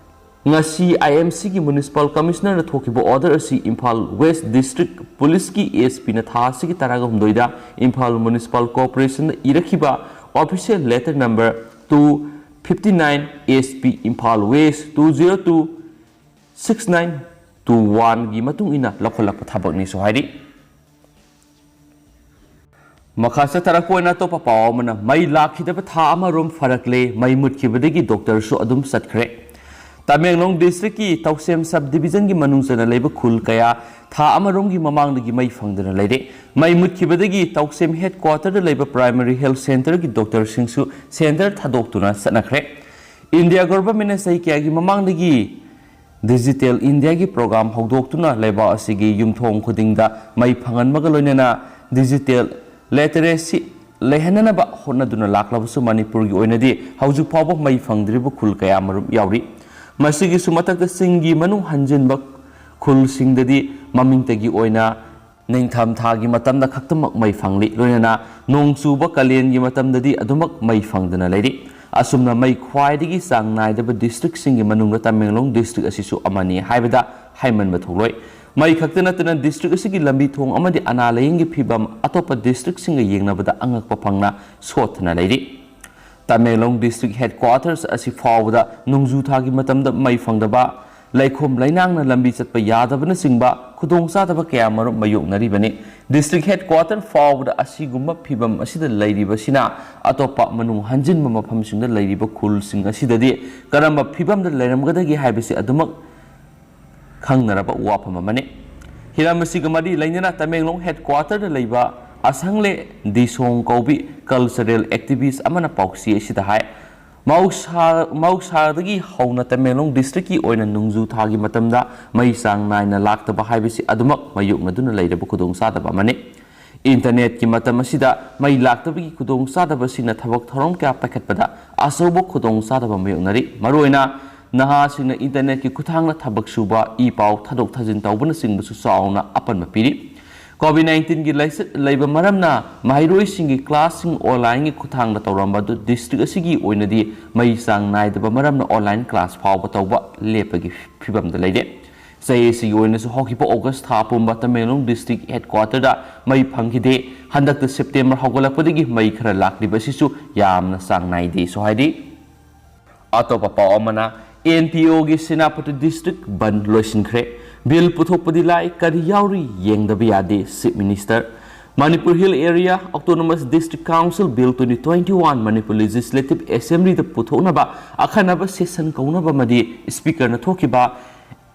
ꯉꯁꯤ ꯑꯥꯏ ꯑꯦꯝ ꯁꯤꯒꯤ ꯃ꯭ꯌꯨꯅꯤꯁꯤꯄꯥꯜ ꯀꯃꯤꯁꯅꯔꯅ ꯊꯣꯛꯈꯤꯕ ꯑꯣꯔꯗꯔ ꯑꯁꯤ ꯏꯝꯐꯥꯜ ꯋꯦꯁ ꯗꯤꯁꯇ꯭ꯔꯤꯛ ꯄꯨꯂꯤꯁꯀꯤ ꯑꯦꯁ ꯄꯤꯅ ꯊꯥ ꯑꯁꯤꯒꯤ ꯇꯔꯥꯒ ꯍꯨꯝꯗꯣꯏꯗ ꯏꯝꯐꯥꯜ ꯃ꯭ꯌꯨꯅꯤꯁꯤꯄꯥꯜ ꯀꯣꯔꯄꯣꯔꯦꯁꯟꯗ ꯏꯔꯛꯈꯤꯕ official letter number two fifty nine S P Imphal West two zero two six nine two one ꯒꯤ ꯃꯇꯨꯡ ꯏꯟꯅ ꯂꯧꯈꯠꯂꯛꯄ ꯊꯕꯛꯅꯤꯁꯨ ꯍꯥꯏꯔꯤ꯫ ꯃꯈꯥ ꯆꯠꯊꯔꯛꯄ ꯑꯣꯏꯅ ꯑꯇꯣꯞꯄ ꯄꯥꯎ ꯑꯃꯅ, ꯃꯩ ꯂꯥꯛꯈꯤꯗꯕ ꯊꯥ ꯑꯃꯔꯣꯝ ꯐꯔꯛꯂꯦ, ꯃꯩ ꯃꯨꯠꯈꯤꯕꯗꯒꯤ ꯗꯣꯛꯇꯔꯁꯨ ꯑꯗꯨꯝ ꯆꯠꯈ꯭ꯔꯦ꯫ ꯇꯃꯦꯡꯂꯣꯡ ꯗꯤꯁꯇ꯭ꯔꯤꯛꯀꯤ ꯇꯧꯁꯦꯝ ꯁꯕ ꯗꯤꯕꯤꯖꯟꯒꯤ ꯃꯅꯨꯡ ꯆꯟꯅ ꯂꯩꯕ ꯈꯨꯜ ꯀꯌꯥ ꯊꯥ ꯑꯃꯔꯣꯝꯒꯤ ꯃꯃꯥꯡꯗꯒꯤ ꯃꯩ ꯐꯪꯗꯅ ꯂꯩꯔꯦ꯫ ꯃꯩ ꯃꯨꯠꯈꯤꯕꯗꯒꯤ ꯇꯧꯁꯦꯝ ꯍꯦꯗ ꯀ꯭ꯋꯥꯇꯔꯗ ꯂꯩꯕ ꯄ꯭ꯔꯥꯏꯃꯔꯤ ꯍꯦꯜꯊ ꯁꯦꯟꯇꯔꯒꯤ ꯗꯣꯛꯇꯔꯁꯤꯡꯁꯨ ꯁꯦꯟꯇꯔ ꯊꯥꯗꯣꯛꯇꯨꯅ ꯆꯠꯅꯈ꯭ꯔꯦ꯫ ꯏꯟꯗꯤꯌꯥ ꯒꯣꯚꯔꯟꯃꯦꯟꯠꯅ ꯆꯍꯤ ꯀꯌꯥꯒꯤ ꯃꯃꯥꯡꯗꯒꯤ ꯗꯤꯖꯤꯇꯦꯜ ꯏꯟꯗꯤꯌꯥꯒꯤ ꯄ꯭ꯔꯣꯒ꯭ꯔꯥꯝ ꯍꯧꯗꯣꯛꯇꯨꯅ ꯂꯩꯕꯥꯛ ꯑꯁꯤꯒꯤ ꯌꯨꯝꯊꯣꯡ ꯈꯨꯗꯤꯡꯗ ꯃꯩ ꯐꯪꯍꯟꯕꯒ ꯂꯣꯏꯅꯅ ꯗꯤꯖꯤꯇꯦꯜ ꯂꯤꯇꯔꯦꯁꯤ ꯂꯩꯍꯟꯅꯅꯕ ꯍꯣꯠꯅꯗꯨꯅ ꯂꯥꯛꯂꯕꯁꯨ, ꯃꯅꯤꯄꯨꯔꯒꯤ ꯑꯣꯏꯅꯗꯤ ꯍꯧꯖꯤꯛ ꯐꯥꯎꯕ ꯃꯩ ꯐꯪꯗ꯭ꯔꯤꯕ ꯈꯨꯜ ꯀꯌꯥ ꯃꯔꯨꯝ ꯌꯥꯎꯔꯤ꯫ ꯃꯁꯤꯒꯤꯁꯨ ꯃꯊꯛꯇ, ꯆꯤꯡꯒꯤ ꯃꯅꯨꯡ ꯍꯟꯖꯤꯟꯕ ꯈꯨꯜꯁꯤꯡꯗꯗꯤ ꯃꯃꯤꯡꯇꯒꯤ ꯑꯣꯏꯅ ꯅꯤꯡꯊꯝ ꯊꯥꯒꯤ ꯃꯇꯝꯗ ꯈꯛꯇꯃꯛ ꯃꯩ ꯐꯪꯂꯤ꯫ ꯂꯣꯏꯅꯅ ꯅꯣꯡ ꯆꯨꯕ ꯀꯥꯂꯦꯟꯒꯤ ꯃꯇꯝꯗꯗꯤ ꯑꯗꯨꯃꯛ ꯃꯩ ꯐꯪꯗꯅ ꯂꯩꯔꯤ꯫ ꯑꯁꯨꯝꯅ ꯃꯩ ꯈ꯭ꯋꯥꯏꯗꯒꯤ ꯆꯥꯡ ꯅꯥꯏꯗꯕ ꯗꯤꯁꯇ꯭ꯔꯤꯛꯁꯤꯡꯒꯤ ꯃꯅꯨꯡꯗ ꯇꯃꯦꯡꯂꯣꯡ ꯗꯤꯁꯇ꯭ꯔꯤꯛ ꯑꯁꯤꯁꯨ ꯑꯃꯅꯤ ꯍꯥꯏꯕꯗ ꯍꯥꯏꯃꯟꯕ ꯊꯣꯛꯂꯣꯏ꯫ ꯃꯩ ꯈꯛꯇ ꯅꯠꯇꯅ ꯗꯤꯁꯇ꯭ꯔꯤꯛ ꯑꯁꯤꯒꯤ ꯂꯝꯕꯤ ꯊꯣꯡ ꯑꯃꯗꯤ ꯑꯅꯥ ꯂꯥꯌꯦꯡꯒꯤ ꯐꯤꯕꯝ ꯑꯇꯣꯞꯄ ꯗꯤꯁꯇ꯭ꯔꯤꯛꯁꯤꯡꯒ ꯌꯦꯡꯅꯕꯗ ꯑꯉꯛꯄ ꯐꯪꯅ ꯁꯣꯠꯊꯅ ꯂꯩꯔꯤ꯫ ꯇꯃꯦꯡꯂꯣꯡ ꯗꯤꯁꯇ꯭ꯔꯤꯛ ꯍꯦꯗꯀ꯭ꯋꯥꯇꯔꯁ ꯑꯁꯤ ꯐꯥꯎꯕꯗ ꯅꯣꯡꯖꯨ ꯊꯥꯒꯤ ꯃꯇꯝꯗ ꯃꯩ ꯐꯪꯗꯕ, ꯂꯩꯈꯣꯝ ꯂꯩꯅꯥꯡꯅ ꯂꯝꯕꯤ ꯆꯠꯄ ꯌꯥꯗꯕꯅꯆꯤꯡꯕ ꯈꯨꯗꯣꯡꯆꯥꯗꯕ ꯀꯌꯥ ꯃꯔꯨꯝ ꯃꯥꯌꯣꯛꯅꯔꯤꯕꯅꯤ꯫ ꯗꯤꯁꯇ꯭ꯔꯤꯛ ꯍꯦꯗꯀ꯭ꯋꯥꯇꯔ ꯐꯥꯎꯕꯗ ꯑꯁꯤꯒꯨꯝꯕ ꯐꯤꯕꯝ ꯑꯁꯤꯗ ꯂꯩꯔꯤꯕꯁꯤꯅ ꯑꯇꯣꯞꯄ ꯃꯅꯨꯡ ꯍꯟꯖꯤꯟꯕ ꯃꯐꯝꯁꯤꯡꯗ ꯂꯩꯔꯤꯕ ꯈꯨꯜꯁꯤꯡ ꯑꯁꯤꯗꯗꯤ ꯀꯔꯝꯕ ꯐꯤꯕꯝꯗ ꯂꯩꯔꯝꯒꯗꯒꯦ ꯍꯥꯏꯕꯁꯤ ꯑꯗꯨꯃꯛ ꯈꯪꯅꯔꯕ ꯋꯥꯐꯝ ꯑꯃꯅꯤ꯫ ꯍꯤꯔꯝ ꯑꯁꯤꯒ ꯃꯔꯤ ꯂꯩꯅꯅ ꯇꯃꯦꯡꯂꯣꯡ headquarter ꯗ ꯂꯩꯕ ꯑꯁꯪꯂꯦ ꯗꯤꯁꯣꯡ ꯀꯧꯕꯤ cultural activist ꯑꯃꯅ ꯄꯥꯎꯆꯦ ꯑꯁꯤꯗ ꯍꯥꯏ, ꯃꯍꯧꯁꯥ-, ꯃꯍꯧꯁꯥꯗꯒꯤ ꯍꯧꯅ ꯇꯃꯦꯡꯂꯣꯡ district ꯀꯤ ꯑꯣꯏꯅ ꯅꯣꯡꯖꯨ ꯊꯥꯒꯤ ꯃꯇꯝꯗ ꯃꯩ ꯆꯥꯡ ꯅꯥꯏꯅ ꯂꯥꯛꯇꯕ ꯍꯥꯏꯕꯁꯤ ꯑꯗꯨꯃꯛ ꯃꯥꯌꯣꯛꯅꯗꯨꯅ ꯂꯩꯔꯕ ꯈꯨꯗꯣꯡꯆꯥꯗꯕ ꯑꯃꯅꯤ꯫ Internet ꯀꯤ ꯃꯇꯝ ꯑꯁꯤꯗ ꯃꯩ ꯂꯥꯛꯇꯕꯒꯤ ꯈꯨꯗꯣꯡꯆꯥꯗꯕꯁꯤꯡꯅ ꯊꯕꯛ ꯊꯧꯔꯝ ꯀꯌꯥ ꯄꯥꯏꯈꯠꯄꯗ ꯑꯆꯧꯕ ꯈꯨꯗꯣꯡꯆꯥꯗꯕ ꯃꯥꯌꯣꯛꯅꯔꯤ꯫ ꯃꯔꯨꯑꯣꯏꯅ ꯅꯍꯥꯁꯤꯡꯅ internet ꯀꯤ ꯈꯨꯠꯊꯥꯡꯗ ꯊꯕꯛ ꯁꯨꯕ, ꯏ ꯄꯥꯎ ꯊꯥꯗꯣꯛ ꯊꯥꯖꯤꯟ ꯇꯧꯕꯅꯆꯤꯡꯕꯁꯨ ꯆꯥꯎꯅ ꯑꯄꯟꯕ ꯄꯤꯔꯤ꯫ COVID nineteen ꯒꯤ ꯂꯥꯏꯆꯠ ꯂꯩꯕ ꯃꯔꯝꯅ ꯃꯍꯩꯔꯣꯏꯁꯤꯡꯒꯤ class ꯁꯤꯡ online ꯒꯤ ꯈꯨꯠꯊꯥꯡꯗ ꯇꯧꯔꯝꯕ ꯑꯗꯨ district ꯑꯁꯤꯒꯤ ꯑꯣꯏꯅꯗꯤ ꯃꯩ ꯆꯥꯡ ꯅꯥꯏꯗꯕ ꯃꯔꯝꯅ online class ꯐꯥꯎꯕ ꯇꯧꯕ ꯂꯦꯞꯄꯒꯤ ꯐꯤꯕꯝꯗ ꯂꯩꯔꯦ꯫ ꯆꯍꯤ ꯑꯁꯤꯒꯤ ꯑꯣꯏꯅꯁꯨ ꯍꯧꯈꯤꯕ August ꯊꯥ ꯄꯨꯝꯕ ꯇꯃꯦꯡꯂꯣꯡ district headquarter ꯗ ꯃꯩ ꯐꯪꯈꯤꯗꯦ꯫ ꯍꯟꯗꯛꯇ September ꯍꯧꯒꯠꯂꯛꯄꯗꯒꯤ ꯃꯩ ꯈꯔ ꯂꯥꯛꯂꯤꯕ ꯑꯁꯤꯁꯨ ꯌꯥꯝꯅ ꯆꯥꯡ ꯅꯥꯏꯗꯦꯁꯨ ꯍꯥꯏꯔꯤ꯫ ꯑꯇꯣꯞꯄ ꯄꯥꯎ ꯑꯃꯅ, N P O ꯒꯤ ꯁꯦꯅꯥꯄꯇꯤ district ꯕꯟꯗ ꯂꯣꯏꯁꯤꯟꯈ꯭ꯔꯦ꯫ Bill ꯄꯨꯊꯣꯛꯄꯗꯤ ꯂꯥꯏ, ꯀꯔꯤ ꯌꯥꯎꯔꯤ ꯌꯦꯡꯗꯕ ꯌꯥꯗꯦ, Chief Minister꯫ Manipur Hill Area Autonomous District Council Bill twenty twenty-one Manipur Legislative Assembly ꯗ ꯄꯨꯊꯣꯛꯅꯕ ꯑꯈꯟꯅꯕ session ꯀꯧꯅꯕ ꯑꯃꯗꯤ Speaker ꯅ ꯊꯣꯛꯈꯤꯕ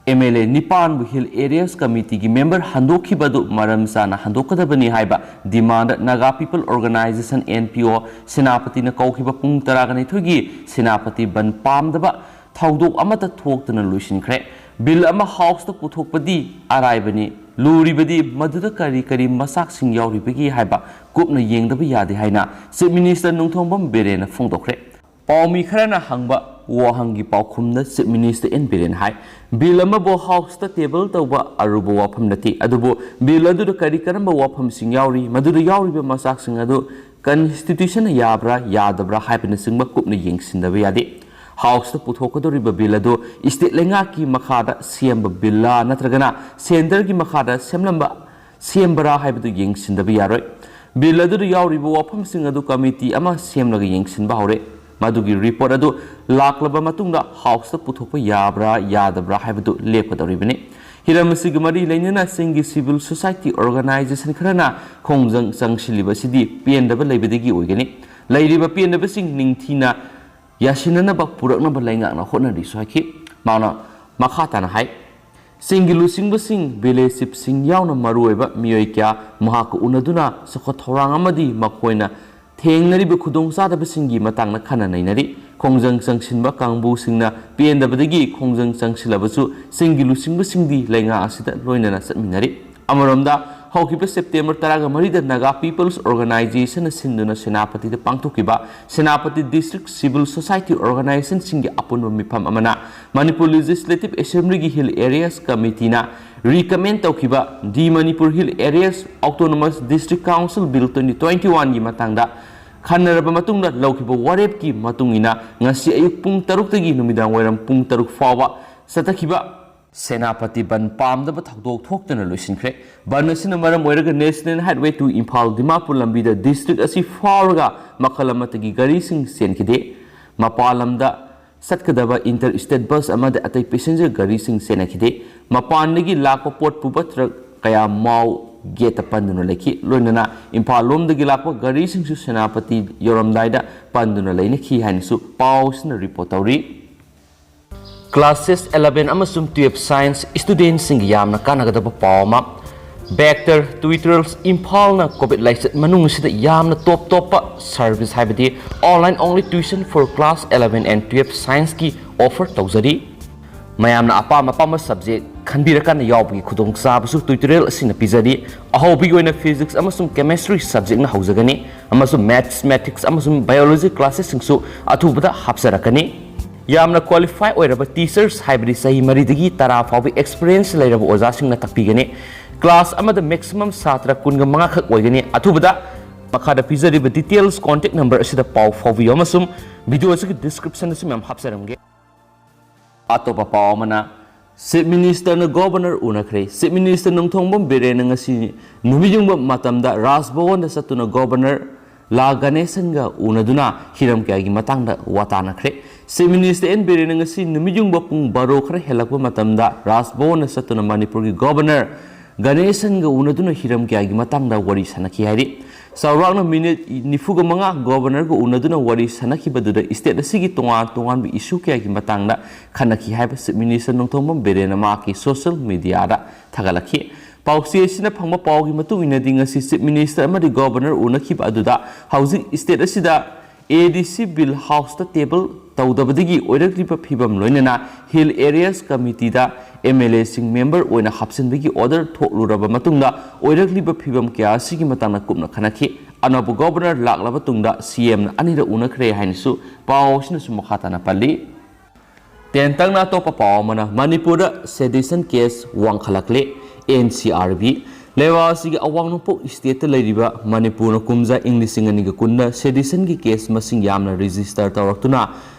M L A ꯅꯤꯄꯥꯟꯕꯨ Hill Areas Committee ꯒꯤ member ꯍꯟꯗꯣꯛꯈꯤꯕ ꯑꯗꯨ ꯃꯔꯝ ꯆꯥꯅ ꯍꯟꯗꯣꯛꯀꯗꯕꯅꯤ ꯍꯥꯏꯕ demand Naga People Organization, N P O, ꯁꯦꯅꯥꯄꯇꯤꯅ ꯀꯧꯈꯤꯕ ꯄꯨꯡ ꯇꯔꯥꯒ ꯅꯤꯊꯣꯏꯒꯤ ꯁꯦꯅꯥꯄꯇꯤ ꯕꯟꯗ ꯄꯥꯝꯗꯕ ꯊꯧꯗꯣꯛ ꯑꯃꯠꯇ ꯊꯣꯛꯇꯅ ꯂꯣꯏꯁꯤꯟꯈ꯭ꯔꯦ꯫ Bill ꯑꯃ House ꯇ ꯄꯨꯊꯣꯛꯄꯗꯤ ꯑꯔꯥꯏꯕꯅꯤ, ꯂꯨꯔꯤꯕꯗꯤ ꯃꯗꯨꯗ ꯀꯔꯤ ꯀꯔꯤ ꯃꯆꯥꯛꯁꯤꯡ ꯌꯥꯎꯔꯤꯕꯒꯦ ꯍꯥꯏꯕ ꯀꯨꯞꯅ ꯌꯦꯡꯗꯕ ꯌꯥꯗꯦ ꯍꯥꯏꯅ Chief Minister ꯅꯣꯡꯊꯣꯝꯕꯝ ꯕꯤꯔꯦꯟꯅ ꯐꯣꯡꯗꯣꯛꯈ꯭ꯔꯦ꯫ ꯄꯥꯎꯃꯤ ꯈꯔꯅ ꯍꯪꯕ ꯋꯥꯍꯪꯒꯤ ꯄꯥꯎꯈꯨꯝꯗ Chief Minister N ꯕꯤꯔꯦꯟ ꯍꯥꯏ, Bill ꯑꯃꯕꯨ House ꯇ table ꯇꯧꯕ ꯑꯔꯨꯕ ꯋꯥꯐꯝ ꯅꯠꯇꯦ, ꯑꯗꯨꯕꯨ Bill ꯑꯗꯨꯗ ꯀꯔꯤ ꯀꯔꯝꯕ ꯋꯥꯐꯝꯁꯤꯡ ꯌꯥꯎꯔꯤ, ꯃꯗꯨꯗ ꯌꯥꯎꯔꯤꯕ ꯃꯆꯥꯛꯁꯤꯡ ꯑꯗꯨ Constitution ꯅ ꯌꯥꯕ꯭ꯔꯥ ꯌꯥꯗꯕ꯭ꯔꯥ ꯍꯥꯏꯕꯅꯆꯤꯡꯕ ꯀꯨꯞꯅ ꯌꯦꯡꯁꯤꯟꯗꯕ ꯌꯥꯗꯦ꯫ House ꯇ ꯄꯨꯊꯣꯛꯀꯗꯧꯔꯤꯕ Bill ꯑꯗꯨ state ꯂꯩꯉꯥꯛꯀꯤ ꯃꯈꯥꯗ ꯁꯦꯝꯕ Bill ꯂꯥ ꯅꯠꯇ꯭ꯔꯒꯅ Centre ꯒꯤ ꯃꯈꯥꯗ ꯁꯦꯝꯂꯝꯕ ꯁꯦꯝꯕ꯭ꯔꯥ ꯍꯥꯏꯕꯗꯨ ꯌꯦꯡꯁꯤꯟꯗꯕ ꯌꯥꯔꯣꯏ꯫ Bill ꯑꯗꯨꯗ ꯌꯥꯎꯔꯤꯕ ꯋꯥꯐꯝꯁꯤꯡ ꯑꯗꯨ committee ꯑꯃ ꯁꯦꯝꯂꯒ ꯌꯦꯡꯁꯤꯟꯕ ꯍꯧꯔꯦ꯫ ꯃꯗꯨꯒꯤ report ꯑꯗꯨ ꯂꯥꯛꯂꯕ ꯃꯇꯨꯡꯗ House ꯇ ꯄꯨꯊꯣꯛꯄ ꯌꯥꯕ꯭ꯔꯥ ꯌꯥꯗꯕ꯭ꯔꯥ ꯍꯥꯏꯕꯗꯨ ꯂꯦꯞꯀꯗꯧꯔꯤꯕꯅꯤ꯫ ꯍꯤꯔꯝ ꯑꯁꯤꯒ ꯃꯔꯤ ꯂꯩꯅꯅ ꯆꯤꯡꯒꯤ civil society organization ꯈꯔꯅ ꯈꯣꯡꯖꯪ ꯆꯪꯁꯤꯜꯂꯤꯕ ꯑꯁꯤꯗꯤ ꯄꯦꯟꯗꯕ ꯂꯩꯕꯗꯒꯤ ꯑꯣꯏꯒꯅꯤ꯫ ꯂꯩꯔꯤꯕ ꯄꯦꯟꯗꯕꯁꯤꯡ ꯅꯤꯡꯊꯤꯅ ꯌꯥꯁꯤꯟꯅꯅꯕ ꯄꯨꯔꯛꯅꯕ ꯂꯩꯉꯥꯛꯅ ꯍꯣꯠꯅꯔꯤꯁꯨ ꯍꯥꯏꯈꯤ꯫ ꯃꯥꯅ ꯃꯈꯥ ꯇꯥꯅ ꯍꯥꯏ, ꯆꯤꯡꯒꯤ ꯂꯨꯆꯤꯡꯕꯁꯤꯡ, ꯚꯤꯂꯦꯖ ꯆꯤꯐꯁꯤꯡ ꯌꯥꯎꯅ ꯃꯔꯨꯑꯣꯏꯕ ꯃꯤꯑꯣꯏ ꯀꯌꯥ ꯃꯍꯥꯛꯀ ꯎꯅꯗꯨꯅ ꯆꯥꯎꯈꯠ ꯊꯧꯔꯥꯡ ꯑꯃꯗꯤ ꯃꯈꯣꯏꯅ ꯊꯦꯡꯅꯔꯤꯕ ꯈꯨꯗꯣꯡꯆꯥꯗꯕꯁꯤꯡꯒꯤ ꯃꯇꯥꯡꯗ ꯈꯟꯅ ꯅꯩꯅꯔꯤ꯫ ꯈꯣꯡꯖꯪ ꯆꯪꯁꯤꯟꯕ ꯀꯥꯡꯕꯨꯁꯤꯡꯅ ꯄꯦꯟꯗꯕꯗꯒꯤ ꯈꯣꯡꯖꯪ ꯆꯪꯁꯤꯜꯂꯕꯁꯨ ꯆꯤꯡꯒꯤ ꯂꯨꯆꯤꯡꯕꯁꯤꯡꯗꯤ ꯂꯩꯉꯥꯛ ꯑꯁꯤꯗ ꯂꯣꯏꯅꯅ ꯆꯠꯃꯤꯟꯅꯔꯤ꯫ ꯑꯃꯔꯣꯝꯗ, ꯍꯧꯈꯤꯕ ꯁꯦꯞꯇꯦꯝꯕꯔ ꯇꯔꯥꯒ ꯃꯔꯤꯗ Naga People's Organizationꯅ ꯁꯤꯟꯗꯨꯅ ꯁꯦꯅꯥꯄꯇꯤꯗ ꯄꯥꯡꯊꯣꯛꯈꯤꯕ ꯁꯦꯅꯥꯄꯇꯤ District Civil Society Organizationꯁꯤꯡꯒꯤ ꯑꯄꯨꯟꯕ ꯃꯤꯐꯝ ꯑꯃꯅ Manipur Legislative Assemblyꯒꯤ Hill Areas Committeeꯅ recommend ꯇꯧꯈꯤꯕ The Manipur Hill Areas Autonomous District Council Bill twenty twenty-oneꯒꯤ ꯃꯇꯥꯡꯗ ꯈꯟꯅꯔꯕ ꯃꯇꯨꯡꯗ ꯂꯧꯈꯤꯕ ꯋꯥꯔꯦꯞꯀꯤ ꯃꯇꯨꯡ ꯏꯟꯅ ꯉꯁꯤ ꯑꯌꯨꯛ ꯄꯨꯡ ꯇꯔꯨꯛꯇꯒꯤ ꯅꯨꯃꯤꯗꯥꯡ ꯋꯥꯏꯔꯝ ꯄꯨꯡ ꯇꯔꯨꯛ ꯐꯥꯎꯕ ꯆꯠꯊꯈꯤꯕ ꯁꯦꯅꯥꯄꯇꯤ ꯕꯟ ꯄꯥꯝꯗꯕ ꯊꯧꯗꯣꯛ ꯊꯣꯛꯇꯅ ꯂꯣꯏꯁꯤꯟꯈ꯭ꯔꯦ꯫ ꯕꯟ ꯑꯁꯤꯅ ꯃꯔꯝ ꯑꯣꯏꯔꯒ National Highway to Imphal Dimapur ꯂꯝꯕꯤꯗ district ꯑꯁꯤ ꯐꯥꯎꯔꯒ ꯃꯈꯜ ꯑꯃꯠꯇꯒꯤ ꯒꯥꯔꯤꯁꯤꯡ ꯆꯦꯟꯈꯤꯗꯦ꯫ ꯃꯄꯥꯟ ꯂꯝꯗ ꯆꯠꯀꯗꯕ inter state bus ꯑꯃꯗꯤ ꯑꯇꯩ passenger ꯒꯥꯔꯤꯁꯤꯡ ꯆꯦꯟꯅꯈꯤꯗꯦ꯫ ꯃꯄꯥꯟꯗꯒꯤ ꯂꯥꯛꯄ ꯄꯣꯠ ꯄꯨꯕ truck ꯀꯌꯥ ꯃꯥꯎ ꯒꯦꯠꯇ ꯄꯟꯗꯨꯅ ꯂꯩꯈꯤ꯫ ꯂꯣꯏꯅꯅ ꯏꯝꯐꯥꯜ ꯂꯣꯝꯗꯒꯤ ꯂꯥꯛꯄ ꯒꯥꯔꯤꯁꯤꯡꯁꯨ ꯁꯦꯅꯥꯄꯇꯤ ꯌꯧꯔꯝꯗꯥꯏꯗ ꯄꯟꯗꯨꯅ ꯂꯩꯅꯈꯤ ꯍꯥꯏꯅꯁꯨ ꯄꯥꯎ ꯑꯁꯤꯅ report ꯇꯧꯔꯤ꯫ Classes eleven ꯑꯃꯁꯨꯡ twelve Science studentꯁꯤꯡꯒꯤ ꯌꯥꯝꯅ ꯀꯥꯟꯅꯒꯗꯕ ꯄꯥꯎ ꯑꯃ꯫ Vector Tutorials ꯏꯝꯐꯥꯜꯅ COVID ꯂꯥꯏꯆꯠ ꯃꯅꯨꯡ ꯑꯁꯤꯗ ꯌꯥꯝꯅ top ꯇꯣꯞꯄ service, ꯍꯥꯏꯕꯗꯤ online only tuition for class eleven and twelve Scienceꯀꯤ offer ꯇꯧꯖꯔꯤ꯫ ꯃꯌꯥꯝꯅ ꯑꯄꯥꯝ ꯑꯄꯥꯝꯕ subject ꯈꯟꯕꯤꯔꯀꯥꯟꯗ ꯌꯥꯎꯕꯒꯤ ꯈꯨꯗꯣꯡꯆꯥꯕꯁꯨ tutorial ꯑꯁꯤꯅ ꯄꯤꯖꯔꯤ꯫ ꯑꯍꯧꯕꯒꯤ ꯑꯣꯏꯅ Physics ꯑꯃꯁꯨꯡ Chemistry subjectꯅ ꯍꯧꯖꯒꯅꯤ, ꯑꯃꯁꯨꯡ Maths, Mathematics ꯑꯃꯁꯨꯡ Biology classesꯁꯤꯡꯁꯨ ꯑꯊꯨꯕꯗ ꯍꯥꯞꯆꯔꯛꯀꯅꯤ꯫ ꯌꯥꯝꯅ qualify ꯑꯣꯏꯔꯕ teachers, ꯍꯥꯏꯕꯗꯤ ꯆꯍꯤ ꯃꯔꯤꯗꯒꯤ ꯇꯔꯥ ꯐꯥꯎꯕ experience ꯂꯩꯔꯕ ꯑꯣꯖꯥꯁꯤꯡꯅ ꯇꯥꯛꯄꯤꯒꯅꯤ꯫ Class ꯑꯃꯗ maximum ꯁꯥꯇ꯭ꯔ ꯀꯨꯟꯒ ꯃꯉꯥ ꯈꯛ ꯑꯣꯏꯒꯅꯤ꯫ ꯑꯊꯨꯕꯗ ꯃꯈꯥꯗ ꯄꯤꯖꯔꯤꯕ details contact number ꯑꯁꯤꯗ ꯄꯥꯎ ꯐꯥꯎꯕꯤꯌꯨ, ꯑꯃꯁꯨꯡ video ꯑꯁꯤꯒꯤ descriptionꯗꯁꯨ ꯃꯌꯥꯝ ꯍꯥꯞꯆꯔꯝꯒꯦ꯫ ꯑꯇꯣꯞꯄ ꯄꯥꯎ ꯑꯃꯅ, Chief Ministerꯅ Governor ꯎꯅꯈ꯭ꯔꯦ꯫ Chief Minister Nongthombam ꯕꯤꯔꯦꯟꯅ ꯉꯁꯤ ꯅꯨꯃꯤꯠ ꯌꯨꯡꯕ ꯃꯇꯝꯗ ꯔꯥꯖ ꯚꯋꯟꯗ ꯆꯠꯇꯨꯅ Governor ꯂꯥ ꯒꯅꯦꯁꯟꯒ ꯎꯅꯗꯨꯅ ꯍꯤꯔꯝ ꯀꯌꯥꯒꯤ ꯃꯇꯥꯡꯗ ꯋꯥ ꯇꯥꯅꯈ꯭ꯔꯦ꯫ Chief Minister ꯑꯦꯟ ꯕꯤꯔꯦꯟꯅ ꯉꯁꯤ ꯅꯨꯃꯤꯠ ꯌꯨꯡꯕ ꯄꯨꯡ ꯕꯥꯔꯣ ꯈꯔ ꯍꯦꯜꯂꯛꯄ ꯃꯇꯝꯗ ꯔꯥꯖ ꯚꯋꯟꯗ ꯆꯠꯇꯨꯅ ꯃꯅꯤꯄꯨꯔꯒꯤ Governor ꯒꯅꯦꯁꯟꯒ ꯎꯅꯗꯨꯅ ꯍꯤꯔꯝ ꯀꯌꯥꯒꯤ ꯃꯇꯥꯡꯗ ꯋꯥꯔꯤ ꯁꯥꯟꯅꯈꯤ ꯍꯥꯏꯔꯤ꯫ ꯆꯥꯎꯔꯥꯛꯅ ꯃꯤꯅꯤꯠ ꯅꯤꯐꯨꯒ ꯃꯉꯥ ꯒꯣꯕꯔꯅꯔꯒ ꯎꯅꯗꯨꯅ ꯋꯥꯔꯤ ꯁꯥꯟꯅꯈꯤꯕꯗꯨꯗ ꯏꯁꯇꯦꯠ ꯑꯁꯤꯒꯤ ꯇꯣꯉꯥꯟ ꯇꯣꯉꯥꯟꯕ ꯏꯁꯨ ꯀꯌꯥꯒꯤ ꯃꯇꯥꯡꯗ ꯈꯟꯅꯈꯤ ꯍꯥꯏꯕ ꯆꯤꯐ ꯃꯤꯅꯤꯁꯇꯔ ꯅꯣꯡꯊꯣꯝꯕꯝ ꯕꯤꯔꯦꯟꯅ ꯃꯍꯥꯛꯀꯤ ꯁꯣꯁꯤꯌꯦꯜ ꯃꯤꯗꯤꯌꯥꯗ ꯊꯥꯒꯠꯂꯛꯈꯤ꯫ ꯄꯥꯎꯆꯦ ꯑꯁꯤꯅ ꯐꯪꯕ ꯄꯥꯎꯒꯤ ꯃꯇꯨꯡ ꯏꯟꯅꯗꯤ, ꯉꯁꯤ ꯆꯤꯐ ꯃꯤꯅꯤꯁꯇꯔ ꯑꯃꯗꯤ ꯒꯣꯕꯔꯅꯔ ꯎꯅꯈꯤꯕ ꯑꯗꯨꯗ ꯍꯧꯖꯤꯛ ꯏꯁꯇꯦꯠ ꯑꯁꯤꯗ ꯑꯦ ꯗꯤ ꯁꯤ ꯕꯤꯜ ꯍꯥꯎꯁꯇ ꯇꯦꯕꯜ ꯇꯧꯗꯕꯗꯒꯤ ꯑꯣꯏꯔꯛꯂꯤꯕ ꯐꯤꯕꯝ, ꯂꯣꯏꯅꯅ ꯍꯤꯜ ꯑꯦꯔꯤꯌꯥꯁ ꯀꯃꯤꯇꯤꯗ ꯑꯦꯝ ꯑꯦꯜ ꯑꯦꯁꯤꯡ ꯃꯦꯝꯕꯔ ꯑꯣꯏꯅ ꯍꯥꯞꯆꯤꯟꯕꯒꯤ ꯑꯣꯔꯗꯔ ꯊꯣꯛꯂꯨꯔꯕ ꯃꯇꯨꯡꯗ ꯑꯣꯏꯔꯛꯂꯤꯕ ꯐꯤꯕꯝ ꯀꯌꯥ ꯑꯁꯤꯒꯤ ꯃꯇꯥꯡꯗ ꯀꯨꯞꯅ ꯈꯟꯅꯈꯤ꯫ ꯑꯅꯧꯕ ꯒꯣꯕꯔꯅꯔ ꯂꯥꯛꯂꯕ ꯇꯨꯡꯗ ꯁꯤ ꯑꯦꯝꯅ ꯑꯅꯤꯔꯛ ꯎꯅꯈ꯭ꯔꯦ ꯍꯥꯏꯅꯁꯨ ꯄꯥꯎ ꯑꯁꯤꯅꯁꯨ ꯃꯈꯥ ꯇꯥꯅ ꯄꯜꯂꯤ꯫ ꯇꯦꯟꯇꯛꯅ ꯑꯇꯣꯞꯄ ꯄꯥꯎ ꯑꯃꯅ, ꯃꯅꯤꯄꯨꯔꯗ ꯁꯦꯗꯤꯁꯟ ꯀꯦꯁ ꯋꯥꯡꯈꯠꯂꯛꯂꯦ꯫ N C R B. ꯂꯩꯕꯥꯛ ꯑꯁꯤꯒꯤ ꯑꯋꯥꯡ ꯅꯣꯡꯄꯣꯛ ꯏꯁꯇꯦꯠꯇ ꯂꯩꯔꯤꯕ ꯃꯅꯤꯄꯨꯔꯅ ꯀꯨꯝꯖꯥ ꯏꯪ ꯂꯤꯁꯤꯡ ꯑꯅꯤꯒ ꯀꯨꯟꯗ ꯁꯦꯗꯤꯁꯟꯒꯤ ꯀꯦꯁ ꯃꯁꯤꯡ ꯌꯥꯝꯅ ꯔꯦꯖꯤꯁꯇꯔ ꯇꯧꯔꯛꯇꯨꯅ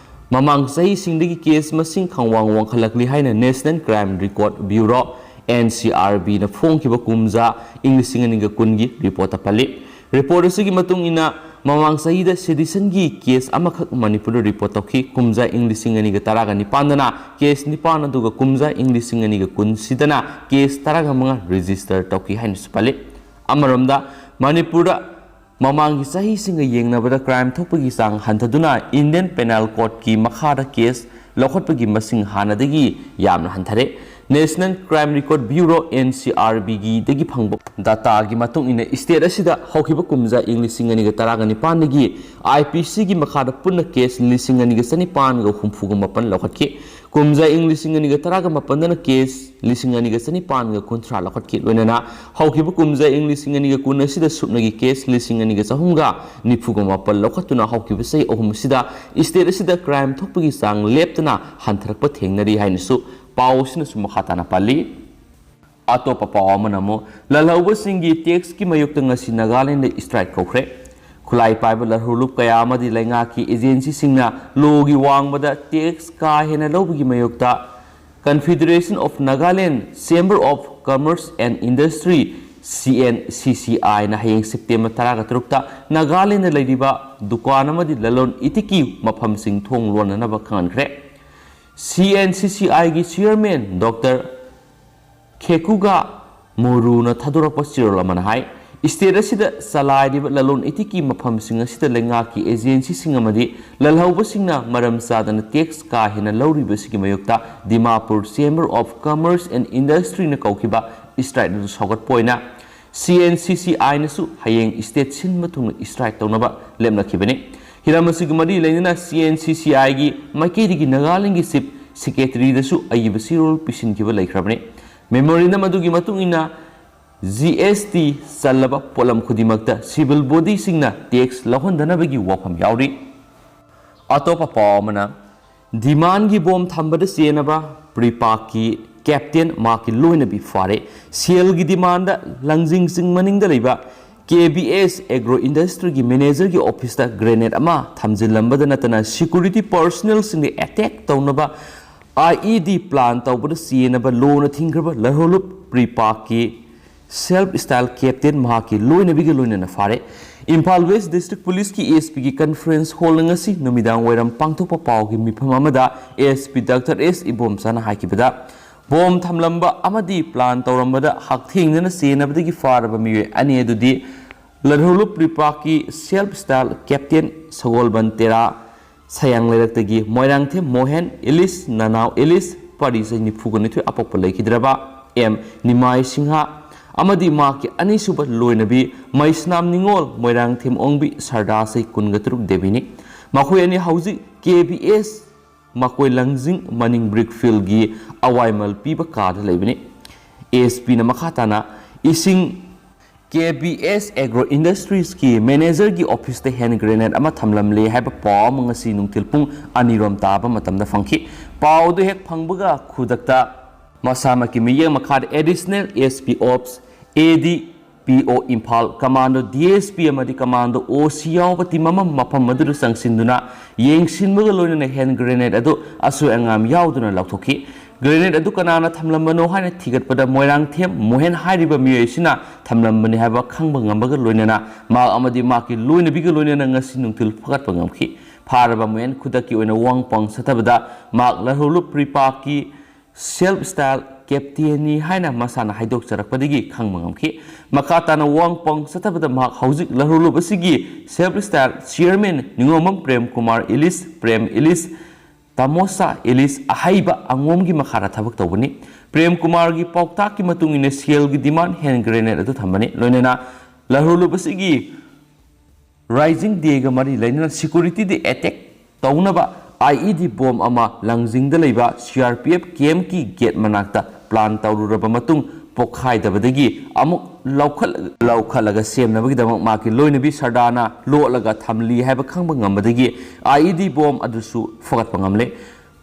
ꯃꯃꯥꯡ ꯆꯍꯤꯁꯤꯡꯗꯒꯤ ꯀꯦꯁ ꯃꯁꯤꯡ ꯈꯪꯋꯥꯡ ꯋꯥꯡꯈꯠꯂꯛꯂꯤ ꯍꯥꯏꯅ National Crime Record Bureau, N C R B, ꯅ ꯐꯣꯡꯈꯤꯕ ꯀꯨꯝꯖꯥ ꯏꯪ ꯂꯤꯁꯤꯡ ꯑꯅꯤꯒ ꯀꯨꯟꯒꯤ ꯔꯤꯄꯣꯔꯠꯇ ꯄꯜꯂꯤ꯫ ꯔꯤꯄꯣꯔꯠ ꯑꯁꯤꯒꯤ ꯃꯇꯨꯡ ꯏꯟꯅ, ꯃꯃꯥꯡ ꯆꯍꯤꯗ ꯁꯦꯗꯤꯁꯟꯒꯤ ꯀꯦꯁ ꯑꯃꯈꯛ ꯃꯅꯤꯄꯨꯔꯗ ꯔꯤꯄꯣꯔꯠ ꯇꯧꯈꯤ꯫ ꯀꯨꯝꯖꯥ ꯏꯪ ꯂꯤꯁꯤꯡ ꯑꯅꯤꯒ ꯇꯔꯥꯒ ꯅꯤꯄꯥꯟꯗꯅ ꯀꯦꯁ ꯅꯤꯄꯥꯟ, ꯑꯗꯨꯒ ꯀꯨꯝꯖꯥ ꯏꯪ ꯂꯤꯁꯤꯡ ꯑꯅꯤꯒ ꯀꯨꯟꯁꯤꯗꯅ ꯀꯦꯁ ꯇꯔꯥꯒ ꯃꯉꯥ ꯔꯦꯖꯤꯁꯇꯔ ꯇꯧꯈꯤ ꯍꯥꯏꯅꯁꯨ ꯄꯜꯂꯤ꯫ ꯑꯃꯔꯣꯝꯗ, ꯃꯅꯤꯄꯨꯔꯗ ꯃꯃꯥꯡꯒꯤ ꯆꯍꯤꯁꯤꯡꯒ ꯌꯦꯡꯅꯕꯗ ꯀ꯭ꯔꯥꯏꯝ ꯊꯣꯛꯄꯒꯤ ꯆꯥꯡ ꯍꯟꯊꯗꯨꯅ ꯏꯟꯗꯤꯌꯟ ꯄꯦꯅꯦꯜ ꯀꯣꯗꯀꯤ ꯃꯈꯥꯗ ꯀꯦꯁ ꯂꯧꯈꯠꯄꯒꯤ ꯃꯁꯤꯡ ꯍꯥꯟꯅꯗꯒꯤ ꯌꯥꯝꯅ ꯍꯟꯊꯔꯦ꯫ National Crime Record Bureau, N C R B, ꯒꯤꯗꯒꯤ ꯐꯪꯕ ꯗꯥꯇꯥꯒꯤ ꯃꯇꯨꯡ ꯏꯟꯅ, ꯏꯁꯇꯦꯠ ꯑꯁꯤꯗ ꯍꯧꯈꯤꯕ ꯀꯨꯝꯖꯥ ꯏꯪ ꯂꯤꯁꯤꯡ ꯑꯅꯤꯒ ꯇꯔꯥꯒ ꯅꯤꯄꯥꯟꯗꯒꯤ ꯑꯥꯏ ꯄꯤ ꯁꯤꯒꯤ ꯃꯈꯥꯗ ꯄꯨꯟꯅ ꯀꯦꯁ ꯂꯤꯁꯤꯡ ꯑꯅꯤꯒ ꯆꯅꯤꯄꯥꯟꯒ ꯍꯨꯝꯐꯨꯒ ꯃꯥꯄꯟ ꯂꯧꯈꯠꯈꯤ꯫ ꯀꯨꯝꯖꯥ ꯏꯪ ꯂꯤꯁꯤꯡ ꯑꯅꯤꯒ ꯇꯔꯥꯒ ꯃꯥꯄꯟꯗꯅ ꯀꯦꯁ ꯂꯤꯁꯤꯡ ꯑꯅꯤꯒ ꯆꯅꯤꯄꯥꯟꯒ ꯀꯨꯟꯊ꯭ꯔꯥ ꯂꯧꯈꯠꯈꯤ꯫ ꯂꯣꯏꯅꯅ ꯍꯧꯈꯤꯕ ꯀꯨꯝꯖꯥ ꯏꯪ ꯂꯤꯁꯤꯡ ꯑꯅꯤꯒ ꯀꯨꯟ ꯑꯁꯤꯗ ꯁꯨꯞꯅꯒꯤ ꯀꯦꯁ ꯂꯤꯁꯤꯡ ꯑꯅꯤꯒ ꯆꯍꯨꯝꯒ ꯅꯤꯐꯨꯒ ꯃꯥꯄꯟ ꯂꯧꯈꯠꯇꯨꯅ ꯍꯧꯈꯤꯕ ꯆꯍꯤ ꯑꯍꯨꯝ ꯑꯁꯤꯗ ꯏꯁꯇꯦꯠ ꯑꯁꯤꯗ ꯀ꯭ꯔꯥꯏꯝ ꯊꯣꯛꯄꯒꯤ ꯆꯥꯡ ꯂꯦꯞꯇꯅ ꯍꯟꯊꯔꯛꯄ ꯊꯦꯡꯅꯔꯤ ꯍꯥꯏꯅꯁꯨ ꯄꯥꯎ ꯑꯁꯤꯅꯁꯨ ꯃꯈꯥ ꯇꯥꯅ ꯄꯜꯂꯤ꯫ ꯑꯇꯣꯞꯄ ꯄꯥꯎ ꯑꯃꯅ ꯑꯃꯨꯛ, ꯂꯜꯍꯧꯕꯁꯤꯡꯒꯤ ꯇꯦꯛꯁꯀꯤ ꯃꯥꯌꯣꯛꯇ ꯉꯁꯤ ꯅꯥꯒꯥꯂꯦꯟꯗ ꯏꯁꯇ꯭ꯔꯥꯏꯛ ꯀꯧꯈ꯭ꯔꯦ꯫ ꯈꯨꯠꯂꯥꯏ ꯄꯥꯏꯕ ꯂꯜꯍꯧꯂꯨꯞ ꯀꯌꯥ ꯑꯃꯗꯤ ꯂꯩꯉꯥꯛꯀꯤ ꯑꯦꯖꯦꯟꯁꯤꯁꯤꯡꯅ ꯂꯣꯒꯤ ꯋꯥꯡꯃꯗ ꯇꯦꯛꯁ ꯀꯥ ꯍꯦꯟꯅ ꯂꯧꯕꯒꯤ ꯃꯥꯌꯣꯛꯇ Confederation of Nagaland Chamber of Commerce and Industry, C N C C I, ꯅ ꯍꯌꯦꯡ ꯁꯦꯞꯇꯦꯝꯕꯔ ꯇꯔꯥꯒ ꯇꯔꯨꯛꯇ ꯅꯥꯒꯥꯂꯦꯟꯗ ꯂꯩꯔꯤꯕ ꯗꯨꯀꯥꯟ ꯑꯃꯗꯤ ꯂꯂꯣꯟ ꯏꯇꯤꯛꯀꯤ ꯃꯐꯝꯁꯤꯡ ꯊꯣꯡ ꯂꯣꯟꯅꯅꯕ ꯈꯪꯍꯟꯈ꯭ꯔꯦ꯫ C N C C I ꯒꯤ ꯆꯤꯌꯔꯃꯦꯟ ꯗꯣꯛꯇꯔ ꯈꯦꯀꯨꯒꯥ ꯃꯣꯔꯨꯅ ꯊꯥꯗꯣꯔꯛꯄ ꯆꯦꯔꯣꯜ ꯑꯃꯅ ꯍꯥꯏ, state ꯑꯁꯤꯗ ꯆꯂꯥꯏꯔꯤꯕ ꯂꯂꯣꯟ ꯏꯇꯤꯛꯀꯤ ꯃꯐꯝꯁꯤꯡ ꯑꯁꯤꯗ ꯂꯩꯉꯥꯛꯀꯤ agencyꯁꯤꯡ ꯑꯃꯗꯤ ꯂꯜꯍꯧꯕꯁꯤꯡꯅ ꯃꯔꯝ ꯆꯥꯗꯅ tax ꯀꯥ ꯍꯦꯟꯅ ꯂꯧꯔꯤꯕꯁꯤꯒꯤ ꯃꯥꯌꯣꯛꯇ Dimapur Chamber of Commerce and Industryꯅ ꯀꯧꯈꯤꯕ strike ꯑꯗꯨ ꯁꯧꯒꯠꯄ ꯑꯣꯏꯅ CNCCIꯅꯁꯨ ꯍꯌꯦꯡ state ꯁꯤꯟꯕ ꯊꯨꯡꯅ strike ꯇꯧꯅꯕ ꯂꯦꯞꯅꯈꯤꯕꯅꯤ꯫ ꯍꯤꯔꯝ ꯑꯁꯤꯒ ꯃꯔꯤ ꯂꯩꯅꯅ CNCCIꯒꯤ ꯃꯥꯏꯀꯩꯗꯒꯤ ꯅꯥꯒꯥꯂꯦꯟꯗꯒꯤ chief secretaryꯗꯁꯨ ꯑꯏꯕ ꯆꯦꯔꯣꯜ ꯄꯤꯁꯤꯟꯈꯤꯕ ꯂꯩꯈ꯭ꯔꯕꯅꯤ꯫ Memorandum ꯑꯗꯨꯒꯤ ꯃꯇꯨꯡ ꯏꯟꯅ, GST ꯆꯜꯂꯕ ꯄꯣꯠꯂꯝ ꯈꯨꯗꯤꯡꯃꯛꯇ civil bodyꯁꯤꯡꯅ tax ꯂꯧꯍꯟꯗꯅꯕꯒꯤ ꯋꯥꯐꯝ ꯌꯥꯎꯔꯤ꯫ ꯑꯇꯣꯞꯄ ꯄꯥꯎ ꯑꯃꯅ, demandꯒꯤ bomb ꯊꯝꯕꯗ ꯆꯦꯟꯅꯕ PREPAKꯀꯤ captain ꯃꯍꯥꯛꯀꯤ ꯂꯣꯏꯅꯕꯤ ꯐꯥꯔꯦ꯫ Cellꯒꯤ demandꯗ ꯂꯪꯖꯤꯡ ꯆꯤꯡ ꯃꯅꯤꯡꯗ ꯂꯩꯕ KBS Agro Industryꯒꯤ managerꯒꯤ officeꯇ grenade ꯑꯃ ꯊꯝꯖꯤꯜꯂꯝꯕꯗ ꯅꯠꯇꯅ security personnelꯁꯤꯡꯗ attack ꯇꯧꯅꯕ IED plan ꯇꯧꯕꯗ ꯆꯦꯟꯅꯕ ꯂꯣꯅ ꯊꯤꯡꯈ꯭ꯔꯕ ꯂꯔꯍꯣꯂꯨꯞ PREPAKꯀꯤ self style captain ꯃꯍꯥꯛꯀꯤ ꯂꯣꯏꯅꯕꯤꯒ ꯂꯣꯏꯅꯅ ꯐꯥꯔꯦ꯫ Imphal West District Policeꯀꯤ SPꯒꯤ conference hallꯅ ꯉꯁꯤ ꯅꯨꯃꯤꯗꯥꯡ ꯋꯥꯏꯔꯝ ꯄꯥꯡꯊꯣꯛꯄ ꯄꯥꯎꯒꯤ ꯃꯤꯐꯝ ꯑꯃꯗ SP Dr S ꯏꯕꯣꯝꯆꯥꯅ ꯍꯥꯏꯈꯤꯕꯗ, bomb ꯊꯝꯂꯝꯕ ꯑꯃꯗꯤ plan ꯇꯧꯔꯝꯕꯗ ꯍꯛꯊꯦꯡꯅꯅ ꯆꯦꯟꯅꯕꯗꯒꯤ ꯐꯥꯔꯕ ꯃꯤꯑꯣꯏ ꯑꯅꯤ ꯑꯗꯨꯗꯤ ꯂꯔꯍꯣꯂꯨꯞ PREPAKꯀꯤ self style captain ꯁꯒꯣꯜꯕꯟ ꯇꯦꯔꯥ ꯁꯌꯥꯡ ꯂꯩꯔꯛꯇꯒꯤ ꯃꯣꯏꯔꯥꯡꯊꯦꯝ ꯃꯣꯍꯦꯟ, ꯏꯂꯤꯁ ꯅꯅꯥꯎ ꯏꯂꯤꯁ, ꯄꯥꯔꯤ ꯆꯍꯤ ꯅꯤꯐꯨꯒ ꯅꯤꯊꯣꯏ ꯑꯄꯣꯛꯄ ꯂꯩꯈꯤꯗ꯭ꯔꯕ M ꯅꯤꯃꯥꯏ ꯁꯤꯡꯍ ꯑꯃꯗꯤ ꯃꯍꯥꯛꯀꯤ ꯑꯅꯤꯁꯨꯕ ꯂꯣꯏꯅꯕꯤ ꯃꯩꯁꯅꯥꯝ ꯅꯤꯉꯣꯜ, ꯃꯣꯏꯔꯥꯡꯊꯦꯝ ꯑꯣꯡꯕꯤ ꯁꯔꯗꯥ ꯆꯍꯤ ꯀꯨꯟꯒ ꯇꯔꯨꯛ ꯗꯦꯕꯤꯅꯤ꯫ ꯃꯈꯣꯏ ꯑꯅꯤ ꯍꯧꯖꯤꯛ KBS ꯃꯀꯣꯏ ꯂꯪꯖꯤꯡ ꯃꯅꯤꯡ brick fieldꯒꯤ ꯑꯋꯥꯏꯃꯜ ꯄꯤꯕ ꯀꯥꯗ ꯂꯩꯕꯅꯤ꯫ SPꯅ ꯃꯈꯥ ꯇꯥꯅ ꯏꯁꯤꯡ KBS Agro Industriesꯀꯤ managerꯒꯤ officeꯇ hand grenade ꯑꯃ ꯊꯝꯂꯝꯂꯦ ꯍꯥꯏꯕ ꯄꯥꯎ ꯑꯃ ꯉꯁꯤ ꯅꯨꯡꯊꯤꯜ ꯄꯨꯡ ꯑꯅꯤꯔꯣꯝ ꯇꯥꯕ ꯃꯇꯝꯗ ꯐꯪꯈꯤ꯫ ꯄꯥꯎ ꯑꯗꯨ ꯍꯦꯛ ꯐꯪꯕꯒ ꯈꯨꯗꯛꯇ ꯃꯁꯥꯃꯛꯀꯤ ꯃꯤꯠꯌꯦꯡ ꯃꯈꯥꯗ Additional SP Ops, ADPO Imphal, Commando DSP ꯑꯃꯗꯤ Commando OC ꯌꯥꯎꯕ team ꯑꯃ ꯃꯐꯝ ꯑꯗꯨꯗ ꯆꯪꯁꯤꯟꯗꯨꯅ ꯌꯦꯡꯁꯤꯟꯕꯒ ꯂꯣꯏꯅꯅ hand grenade ꯑꯗꯨ ꯑꯁꯣꯏ ꯑꯉꯥꯝ ꯌꯥꯎꯗꯅ ꯂꯧꯊꯣꯛꯈꯤ꯫ Grenade ꯑꯗꯨ ꯀꯅꯥꯅ ꯊꯝꯂꯝꯕꯅꯣ ꯍꯥꯏꯅ ꯊꯤꯒꯠꯄꯗ ꯃꯣꯏꯔꯥꯡꯊꯦꯝ ꯃꯣꯍꯦꯟ ꯍꯥꯏꯔꯤꯕ ꯃꯤꯑꯣꯏ ꯑꯁꯤꯅ ꯊꯝꯂꯝꯕꯅꯤ ꯍꯥꯏꯕ ꯈꯪꯕ ꯉꯝꯕꯒ ꯂꯣꯏꯅꯅ ꯃꯍꯥꯛ ꯑꯃꯗꯤ ꯃꯍꯥꯛꯀꯤ ꯂꯣꯏꯅꯕꯤꯒ ꯂꯣꯏꯅꯅ ꯉꯁꯤ ꯅꯨꯡꯊꯤꯜ ꯐꯒꯠꯄ ꯉꯝꯈꯤ꯫ ꯐꯥꯔꯕ ꯃꯣꯍꯦꯟ ꯈꯨꯗꯛꯀꯤ ꯑꯣꯏꯅ ꯋꯥꯡ ꯄꯥꯡ ꯆꯠꯊꯕꯗ ꯃꯍꯥꯛ ꯂꯔꯍꯣꯂꯨꯞ PREPAKꯀꯤ self style ꯀꯦꯞꯇꯦꯟꯅꯤ ꯍꯥꯏꯅ ꯃꯁꯥꯅ ꯍꯥꯏꯗꯣꯛꯆꯔꯛꯄꯗꯒꯤ ꯈꯪꯕ ꯉꯝꯈꯤ꯫ ꯃꯈꯥ ꯇꯥꯅ ꯋꯥꯍꯪ ꯄꯥꯎ ꯆꯠꯊꯕꯗ ꯃꯍꯥꯛ ꯍꯧꯖꯤꯛ ꯂꯍꯧꯂꯨꯞ ꯑꯁꯤꯒꯤ self style chairman ꯅꯤꯉꯣꯝꯕꯝ Prem Kumar ꯏꯂꯤꯁ, Prem ꯏꯂꯤꯁ, ꯇꯥꯃꯣꯁꯥ ꯏꯂꯤꯁ ꯑꯍꯩꯕ ꯑꯉꯣꯝꯒꯤ ꯃꯈꯥꯗ ꯊꯕꯛ ꯇꯧꯕꯅꯤ꯫ ꯄ꯭ꯔꯦꯝ ꯀꯨꯃꯥꯔꯒꯤ ꯄꯥꯎꯇꯥꯛꯀꯤ ꯃꯇꯨꯡ ꯏꯟꯅ ꯁꯦꯜꯒꯤ demand hand grenade ꯑꯗꯨ ꯊꯝꯕꯅꯤ꯫ ꯂꯣꯏꯅꯅ ꯂꯍꯧꯂꯨꯞ ꯑꯁꯤꯒꯤ Rising Dayꯒ ꯃꯔꯤ ꯂꯩꯅꯅ securityꯗ attack ꯇꯧꯅꯕ IED bomb ꯑꯃ ꯂꯪꯖꯤꯡꯗ ꯂꯩꯕ CRPF campꯀꯤ gate ꯃꯅꯥꯛꯇ plan ꯇꯧꯔꯨꯔꯕ ꯃꯇꯨꯡ ꯄꯣꯈꯥꯏꯗꯕꯗꯒꯤ ꯑꯃꯨꯛ ꯂꯧꯈꯠ-, ꯂꯧꯈꯠꯂꯒ ꯁꯦꯝꯅꯕꯒꯤꯗꯃꯛ ꯃꯍꯥꯛꯀꯤ ꯂꯣꯏꯅꯕꯤ ꯁꯔꯗꯥꯅ ꯂꯣꯠꯂꯒ ꯊꯝꯂꯤ ꯍꯥꯏꯕ ꯈꯪꯕ ꯉꯝꯕꯗꯒꯤ IED bomb ꯑꯗꯨꯁꯨ ꯐꯒꯠꯄ ꯉꯝꯂꯦ꯫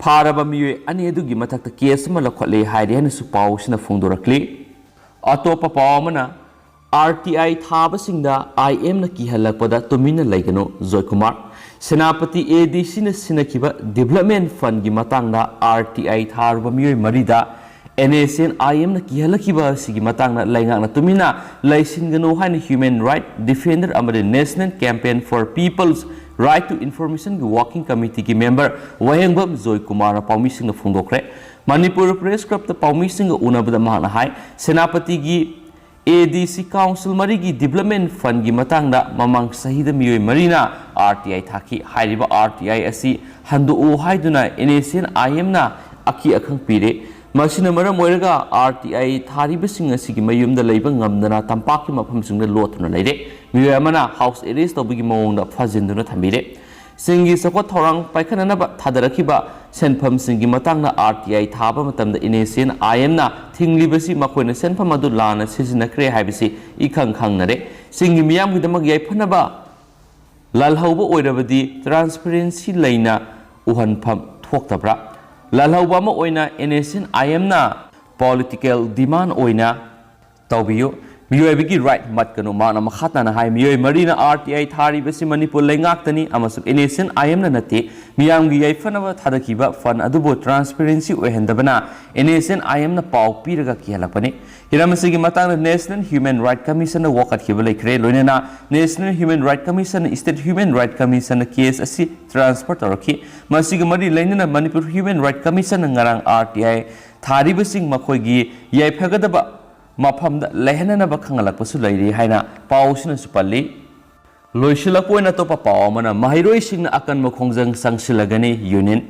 ꯐꯥꯔꯕ ꯃꯤꯑꯣꯏ ꯑꯅꯤ ꯑꯗꯨꯒꯤ ꯃꯊꯛꯇ case ꯑꯃ ꯂꯧꯈꯠꯂꯦ ꯍꯥꯏꯔꯤ ꯍꯥꯏꯅꯁꯨ ꯄꯥꯎ ꯑꯁꯤꯅ ꯐꯣꯡꯗꯣꯔꯛꯂꯤ꯫ ꯑꯇꯣꯞꯄ ꯄꯥꯎ ꯑꯃꯅ, RTI ꯊꯥꯕꯁꯤꯡꯗ IMꯅ ꯀꯤꯍꯜꯂꯛꯄꯗ ꯇꯨꯃꯤꯟꯅ ꯂꯩꯒꯅꯨ, ꯖꯣꯏꯀꯨꯃꯥꯔ꯫ ꯁꯦꯅꯥꯄꯇꯤ ADCꯅ ꯁꯤꯟꯅꯈꯤꯕ development fundꯒꯤ ꯃꯇꯥꯡꯗ RTI ꯊꯥꯔꯨꯕ ꯃꯤꯑꯣꯏ ꯃꯔꯤꯗ NSCN-IMꯅ ꯀꯤꯍꯜꯂꯛꯈꯤꯕ ꯑꯁꯤꯒꯤ ꯃꯇꯥꯡꯗ ꯂꯩꯉꯥꯛꯅ ꯇꯨꯃꯤꯟꯅ ꯂꯩꯁꯤꯟꯒꯅꯨ ꯍꯥꯏꯅ human right defender ꯑꯃꯗꯤ National Campaign for People's Right to Informationꯒꯤ working committeeꯒꯤ member ꯋꯥꯍꯦꯡꯕꯝ ꯖꯣꯏꯀꯨꯃꯥꯔꯅ ꯄꯥꯎꯃꯤꯁꯤꯡꯗ ꯐꯣꯡꯗꯣꯛꯈ꯭ꯔꯦ꯫ ꯃꯅꯤꯄꯨꯔ Press Clubꯇ ꯄꯥꯎꯃꯤꯁꯤꯡꯒ ꯎꯅꯕꯗ ꯃꯍꯥꯛꯅ ꯍꯥꯏ, ꯁꯦꯅꯥꯄꯇꯤꯒꯤ ADC council ꯃꯔꯤꯒꯤ development fundꯒꯤ ꯃꯇꯥꯡꯗ ꯃꯃꯥꯡ ꯆꯍꯤꯗ ꯃꯤꯑꯣꯏ ꯃꯔꯤꯅ RTI ꯊꯥꯈꯤ꯫ ꯍꯥꯏꯔꯤꯕ RTI ꯑꯁꯤ ꯍꯟꯗꯣꯛꯎ ꯍꯥꯏꯗꯨꯅ NSCN-IMꯅ ꯑꯀꯤ ꯑꯈꯪ ꯄꯤꯔꯦ꯫ ꯃꯁꯤꯅ ꯃꯔꯝ ꯑꯣꯏꯔꯒ RTI ꯊꯥꯔꯤꯕꯁꯤꯡ ꯑꯁꯤꯒꯤ ꯃꯌꯨꯝꯗ ꯂꯩꯕ ꯉꯝꯗꯅ ꯇꯝꯄꯥꯛꯀꯤ ꯃꯐꯝꯁꯤꯡꯗ ꯂꯣꯠꯇꯨꯅ ꯂꯩꯔꯦ꯫ ꯃꯤꯑꯣꯏ ꯑꯃꯅ house arrest ꯇꯧꯕꯒꯤ ꯃꯑꯣꯡꯗ ꯐꯥꯖꯤꯟꯗꯨꯅ ꯊꯝꯕꯤꯔꯦ꯫ ꯁꯤꯡꯒꯤ ꯆꯥꯎꯈꯠ ꯊꯧꯔꯥꯡ ꯄꯥꯏꯈꯠꯅꯅꯕ ꯊꯥꯗꯔꯛꯈꯤꯕ ꯁꯦꯟꯐꯝꯁꯤꯡꯒꯤ ꯃꯇꯥꯡꯗ RTI ꯊꯥꯕ ꯃꯇꯝꯗ NSCN-IMꯅ ꯊꯤꯡꯂꯤꯕꯁꯤ ꯃꯈꯣꯏꯅ ꯁꯦꯟꯐꯝ ꯑꯗꯨ ꯂꯥꯟꯅ ꯁꯤꯖꯤꯟꯅꯈ꯭ꯔꯦ ꯍꯥꯏꯕꯁꯤ ꯏꯈꯪ ꯈꯪꯅꯔꯦ꯫ ꯁꯤꯡꯒꯤ ꯃꯤꯌꯥꯝꯒꯤꯗꯃꯛ ꯌꯥꯏꯐꯅꯕ ꯂꯥꯜꯍꯧꯕ ꯑꯣꯏꯔꯕꯗꯤ transparency ꯂꯩꯅ ꯎꯍꯟꯐꯝ ꯊꯣꯛꯇꯕ꯭ꯔꯥ? ꯂꯥꯜꯍꯧꯕ ꯑꯃ ꯑꯣꯏꯅ NSCN-IMꯅ political demand ꯑꯣꯏꯅ ꯇꯧꯕꯤꯌꯨ꯫ ꯃꯤꯑꯣꯏꯕꯒꯤ ꯔꯥꯏꯠ ꯃꯠꯀꯅꯨ꯫ ꯃꯍꯥꯛꯅ ꯃꯈꯥ ꯇꯥꯅ ꯍꯥꯏ, ꯃꯤꯑꯣꯏ ꯃꯔꯤꯅ ꯑꯥꯔ ꯇꯤ ꯑꯥꯏ ꯊꯥꯔꯤꯕꯁꯤ ꯃꯅꯤꯄꯨꯔ ꯂꯩꯉꯥꯛꯇꯅꯤ ꯑꯃꯁꯨꯡ ꯑꯦꯟ ꯑꯦꯁ ꯑꯦꯟ ꯑꯥꯏ ꯑꯦꯝꯅ ꯅꯠꯇꯦ꯫ ꯃꯤꯌꯥꯝꯒꯤ ꯌꯥꯏꯐꯅꯕ ꯊꯥꯗꯈꯤꯕ ꯐꯟ ꯑꯗꯨꯕꯨ ꯇ꯭ꯔꯥꯟꯁꯄꯦꯔꯦꯟꯁꯤ ꯑꯣꯏꯍꯟꯗꯕꯅ ꯑꯦꯟ ꯑꯦꯁ ꯑꯦꯟ ꯑꯥꯏ ꯑꯦꯝꯅ ꯄꯥꯎ ꯄꯤꯔꯒ ꯀꯤꯍꯜꯂꯛꯄꯅꯤ꯫ ꯍꯤꯔꯝ ꯑꯁꯤꯒꯤ ꯃꯇꯥꯡꯗ ꯅꯦꯁꯅꯦꯜ ꯍ꯭ꯌꯨꯃꯦꯟ ꯔꯥꯏꯠ ꯀꯃꯤꯁꯟꯗ ꯋꯥꯀꯠꯈꯤꯕ ꯂꯩꯈ꯭ꯔꯦ꯫ ꯂꯣꯏꯅꯅ national human right commission, state human right ꯀꯃꯤꯁꯟꯅ ꯀꯦꯁ ꯑꯁꯤ ꯇ꯭ꯔꯥꯟꯁꯐꯔ ꯇꯧꯔꯛꯈꯤ꯫ ꯃꯁꯤꯒ ꯃꯔꯤ ꯂꯩꯅꯅ ꯃꯅꯤꯄꯨꯔ ꯍ꯭ꯌꯨꯃꯦꯟ ꯔꯥꯏꯠ ꯀꯃꯤꯁꯟꯅ ꯉꯔꯥꯡ ꯑꯥꯔ ꯇꯤ ꯑꯥꯏ ꯊꯥꯔꯤꯕꯁꯤꯡ ꯃꯈꯣꯏꯒꯤ ꯌꯥꯏꯐꯒꯗꯕ ꯃꯐꯝꯗ ꯂꯩꯍꯟꯅꯅꯕ ꯈꯪꯍꯜꯂꯛꯄꯁꯨ ꯂꯩꯔꯤ ꯍꯥꯏꯅ ꯄꯥꯎꯁꯤꯅꯁꯨ ꯄꯜꯂꯤ꯫ ꯂꯣꯏꯁꯤꯜꯂꯛꯄ ꯑꯣꯏꯅ ꯑꯇꯣꯞꯄ ꯄꯥꯎ ꯑꯃꯅ, ꯃꯍꯩꯔꯣꯏꯁꯤꯡꯅ ꯑꯀꯟꯕ ꯈꯣꯡꯖꯪ ꯆꯪꯁꯤꯜꯂꯒꯅꯤ ꯌꯨꯅꯤꯌꯟ꯫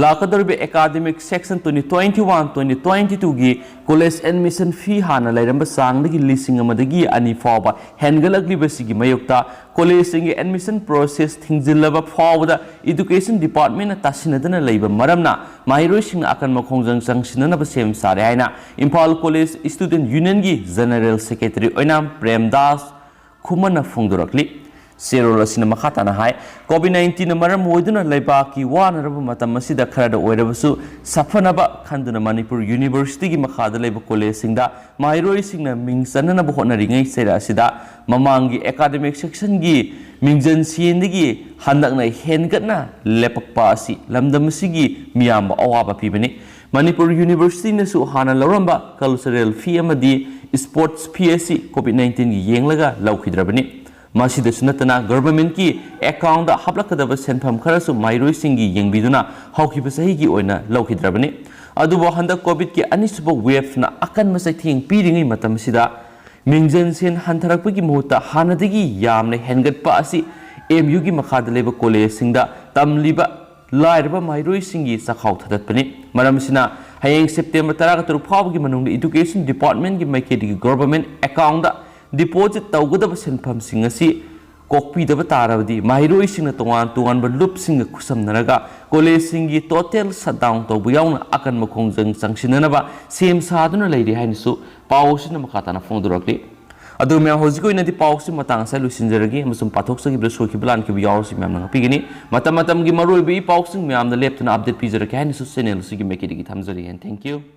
ꯂꯥꯛꯀꯗꯧꯔꯤꯕ academic session twenty twenty one twenty twenty ꯇꯨꯒꯤ ꯀꯣꯂꯦꯖ ꯑꯦꯗꯃꯤꯁꯟ ꯐꯤ ꯍꯥꯟꯅ ꯂꯩꯔꯝꯕ ꯆꯥꯡꯗꯒꯤ ꯂꯤꯁꯤꯡ ꯑꯃꯗꯒꯤ ꯑꯅꯤ ꯐꯥꯎꯕ ꯍꯦꯟꯒꯠꯂꯛꯂꯤꯕꯁꯤꯒꯤ ꯃꯥꯌꯣꯛꯇ ꯀꯣꯂꯦꯖꯁꯤꯡꯒꯤ ꯑꯦꯗꯃꯤꯁꯟ ꯄ꯭ꯔꯣꯁꯦꯁ ꯊꯤꯡꯖꯤꯜꯂꯕ ꯐꯥꯎꯕꯗ ꯏꯗꯨꯀꯦꯁꯟ ꯗꯤꯄꯥꯔꯠꯃꯦꯟꯅ ꯇꯥꯁꯤꯟꯅꯗꯅ ꯂꯩꯕ ꯃꯔꯝꯅ ꯃꯍꯩꯔꯣꯏꯁꯤꯡꯅ ꯑꯀꯟꯕ ꯈꯣꯡꯖꯪ ꯆꯪꯁꯤꯟꯅꯅꯕ ꯁꯦꯝ ꯁꯥꯔꯦ ꯍꯥꯏꯅ ꯏꯝꯐꯥꯜ ꯀꯣꯂꯦꯖ ꯁ꯭ꯇꯨꯗꯦꯟꯠ ꯌꯨꯅꯤꯌꯟꯒꯤ ꯖꯦꯅꯔꯦꯜ ꯁꯦꯀ꯭ꯔꯦꯇꯔꯤ ꯑꯣꯏꯅꯥꯝ ꯄ꯭ꯔꯦꯝꯗꯥꯁ ꯈꯨꯃꯟꯅ ꯐꯣꯡꯗꯣꯔꯛꯂꯤ꯫ ꯆꯦꯔꯣꯜ ꯑꯁꯤꯅ ꯃꯈꯥ ꯇꯥꯅ ꯍꯥꯏ, ꯀꯣꯚꯤꯗ ꯅꯥꯏꯟꯇꯤꯟꯅ ꯃꯔꯝ ꯑꯣꯏꯗꯨꯅ ꯂꯩꯕꯥꯛꯀꯤ ꯋꯥꯅꯔꯕ ꯃꯇꯝ ꯑꯁꯤꯗ ꯈꯔꯗ ꯑꯣꯏꯔꯕꯁꯨ ꯁꯥꯐꯅꯕ ꯈꯟꯗꯨꯅ ꯃꯅꯤꯄꯨꯔ ꯌꯨꯅꯤꯚꯔꯁꯤꯇꯤꯒꯤ ꯃꯈꯥꯗ ꯂꯩꯕ ꯀꯣꯂꯦꯖꯁꯤꯡꯗ ꯃꯍꯩꯔꯣꯏꯁꯤꯡꯅ ꯃꯤꯡ ꯆꯟꯅꯅꯕ ꯍꯣꯠꯅꯔꯤꯉꯩ ꯆꯩꯔꯥꯛ ꯑꯁꯤꯗ ꯃꯃꯥꯡꯒꯤ ꯑꯦꯀꯥꯗꯃꯤꯛ ꯁꯦꯁꯟꯒꯤ ꯃꯤꯡꯖꯟ ꯁꯤꯟꯗꯒꯤ ꯍꯟꯗꯛꯅ ꯍꯦꯟꯒꯠꯅ ꯂꯦꯞꯄꯛꯄ ꯑꯁꯤ ꯂꯝꯗꯝ ꯑꯁꯤꯒꯤ ꯃꯤꯌꯥꯝꯕꯨ ꯑꯋꯥꯕ ꯄꯤꯕꯅꯤ꯫ ꯃꯅꯤꯄꯨꯔ ꯌꯨꯅꯤꯚꯔꯁꯤꯇꯤꯅꯁꯨ ꯍꯥꯟꯅ ꯂꯧꯔꯝꯕ ꯀꯜꯆꯔꯦꯜ ꯐꯤ ꯑꯃꯗꯤ ꯁ꯭ꯄꯣꯔꯠꯁ ꯐꯤ ꯑꯁꯤ ꯀꯣꯚꯤꯗ ꯅꯥꯏꯟꯇꯤꯟꯒꯤ ꯌꯦꯡꯂꯒ ꯂꯧꯈꯤꯗ꯭ꯔꯕꯅꯤ꯫ ꯃꯁꯤꯗꯁꯨ ꯅꯠꯇꯅ ꯒꯚꯔꯟꯃꯦꯟꯠꯀꯤ ꯑꯦꯀꯥꯎꯟꯗ ꯍꯥꯞꯂꯛꯀꯗꯕ ꯁꯦꯟꯐꯝ ꯈꯔꯁꯨ ꯃꯍꯩꯔꯣꯏꯁꯤꯡꯒꯤ ꯌꯦꯡꯕꯤꯗꯨꯅ ꯍꯧꯈꯤꯕ ꯆꯍꯤꯒꯤ ꯑꯣꯏꯅ ꯂꯧꯈꯤꯗ꯭ꯔꯕꯅꯤ꯫ ꯑꯗꯨꯕꯨ ꯍꯟꯗꯛ ꯀꯣꯚꯤꯗꯀꯤ ꯑꯅꯤꯁꯨꯕ ꯋꯦꯚꯅ ꯑꯀꯟꯕ ꯆꯩꯊꯦꯡ ꯄꯤꯔꯤꯉꯩ ꯃꯇꯝ ꯑꯁꯤꯗ ꯃꯤꯡꯖꯟ ꯁꯦꯟ ꯍꯟꯊꯔꯛꯄꯒꯤ ꯃꯍꯨꯠꯇ ꯍꯥꯟꯅꯗꯒꯤ ꯌꯥꯝꯅ ꯍꯦꯟꯒꯠꯄ ꯑꯁꯤ ꯑꯦꯝ ꯌꯨꯒꯤ ꯃꯈꯥꯗ ꯂꯩꯕ ꯀꯣꯂꯦꯖꯁꯤꯡꯗ ꯇꯝꯂꯤꯕ ꯂꯥꯏꯔꯕ ꯃꯍꯩꯔꯣꯏꯁꯤꯡꯒꯤ ꯆꯥꯛꯈꯥꯎ ꯊꯥꯗꯠꯄꯅꯤ꯫ ꯃꯔꯝ ꯑꯁꯤꯅ ꯍꯌꯦꯡ ꯁꯦꯞꯇꯦꯝꯕꯔ ꯇꯔꯥꯒ ꯇꯔꯨꯛ ꯐꯥꯎꯕꯒꯤ ꯃꯅꯨꯡꯗ ꯏꯗꯨꯀꯦꯁꯟ ꯗꯤꯄꯥꯔꯠꯃꯦꯟꯠꯀꯤ ꯃꯥꯏꯀꯩꯗꯒꯤ ꯒꯣꯚꯔꯟꯃꯦꯟꯠ ꯑꯦꯀꯥꯎꯟꯗ ꯗꯤꯄꯣꯖꯤꯠ ꯇꯧꯒꯗꯕ ꯁꯦꯟꯐꯝꯁꯤꯡ ꯑꯁꯤ ꯀꯣꯛꯄꯤꯗꯕ ꯇꯥꯔꯕꯗꯤ ꯃꯍꯩꯔꯣꯏꯁꯤꯡꯅ ꯇꯣꯉꯥꯟ ꯇꯣꯉꯥꯟꯕ ꯂꯨꯞꯁꯤꯡꯒ ꯈꯨꯠꯁꯝꯅꯔꯒ ꯀꯣꯂꯦꯖꯁꯤꯡꯒꯤ ꯇꯣꯇꯦꯜ ꯁꯠꯗꯥꯎꯟ ꯇꯧꯕ ꯌꯥꯎꯅ ꯑꯀꯟꯕ ꯈꯣꯡꯖꯪ ꯆꯪꯁꯤꯟꯅꯅꯕ ꯁꯦꯝ ꯁꯥꯗꯨꯅ ꯂꯩꯔꯤ ꯍꯥꯏꯅꯁꯨ ꯄꯥꯎ ꯑꯁꯤꯅ ꯃꯈꯥ ꯇꯥꯅ ꯐꯣꯡꯗꯣꯔꯛꯂꯤ꯫ ꯑꯗꯨ ꯃꯌꯥꯝ, ꯍꯧꯖꯤꯛꯀꯤ ꯑꯣꯏꯅꯗꯤ ꯄꯥꯎꯁꯤ ꯃꯇꯥꯡ ꯑꯁꯤꯗ ꯂꯣꯏꯁꯤꯟꯖꯔꯒꯦ ꯑꯃꯁꯨꯡ ꯄꯥꯊꯣꯛꯆꯈꯤꯕꯗ ꯁꯣꯏꯈꯤꯕ ꯂꯥꯟꯈꯤꯕ ꯌꯥꯎꯔꯁꯨ ꯃꯌꯥꯝꯅ ꯉꯥꯛꯄꯤꯒꯅꯤ꯫ ꯃꯇꯝ ꯃꯇꯝꯒꯤ ꯃꯔꯨꯑꯣꯏꯕ ꯏ ꯄꯥꯎꯁꯤꯡ ꯃꯌꯥꯝꯗ ꯂꯦꯞꯇꯅ ꯑꯞꯗꯦꯠ ꯄꯤꯖꯔꯛꯀꯦ ꯍꯥꯏꯅꯁꯨ ꯆꯦꯅꯦꯜ ꯑꯁꯤꯒꯤ ꯃꯥꯏꯀꯩꯗꯒꯤ ꯊꯝꯖꯔꯤ꯫ And thank you꯫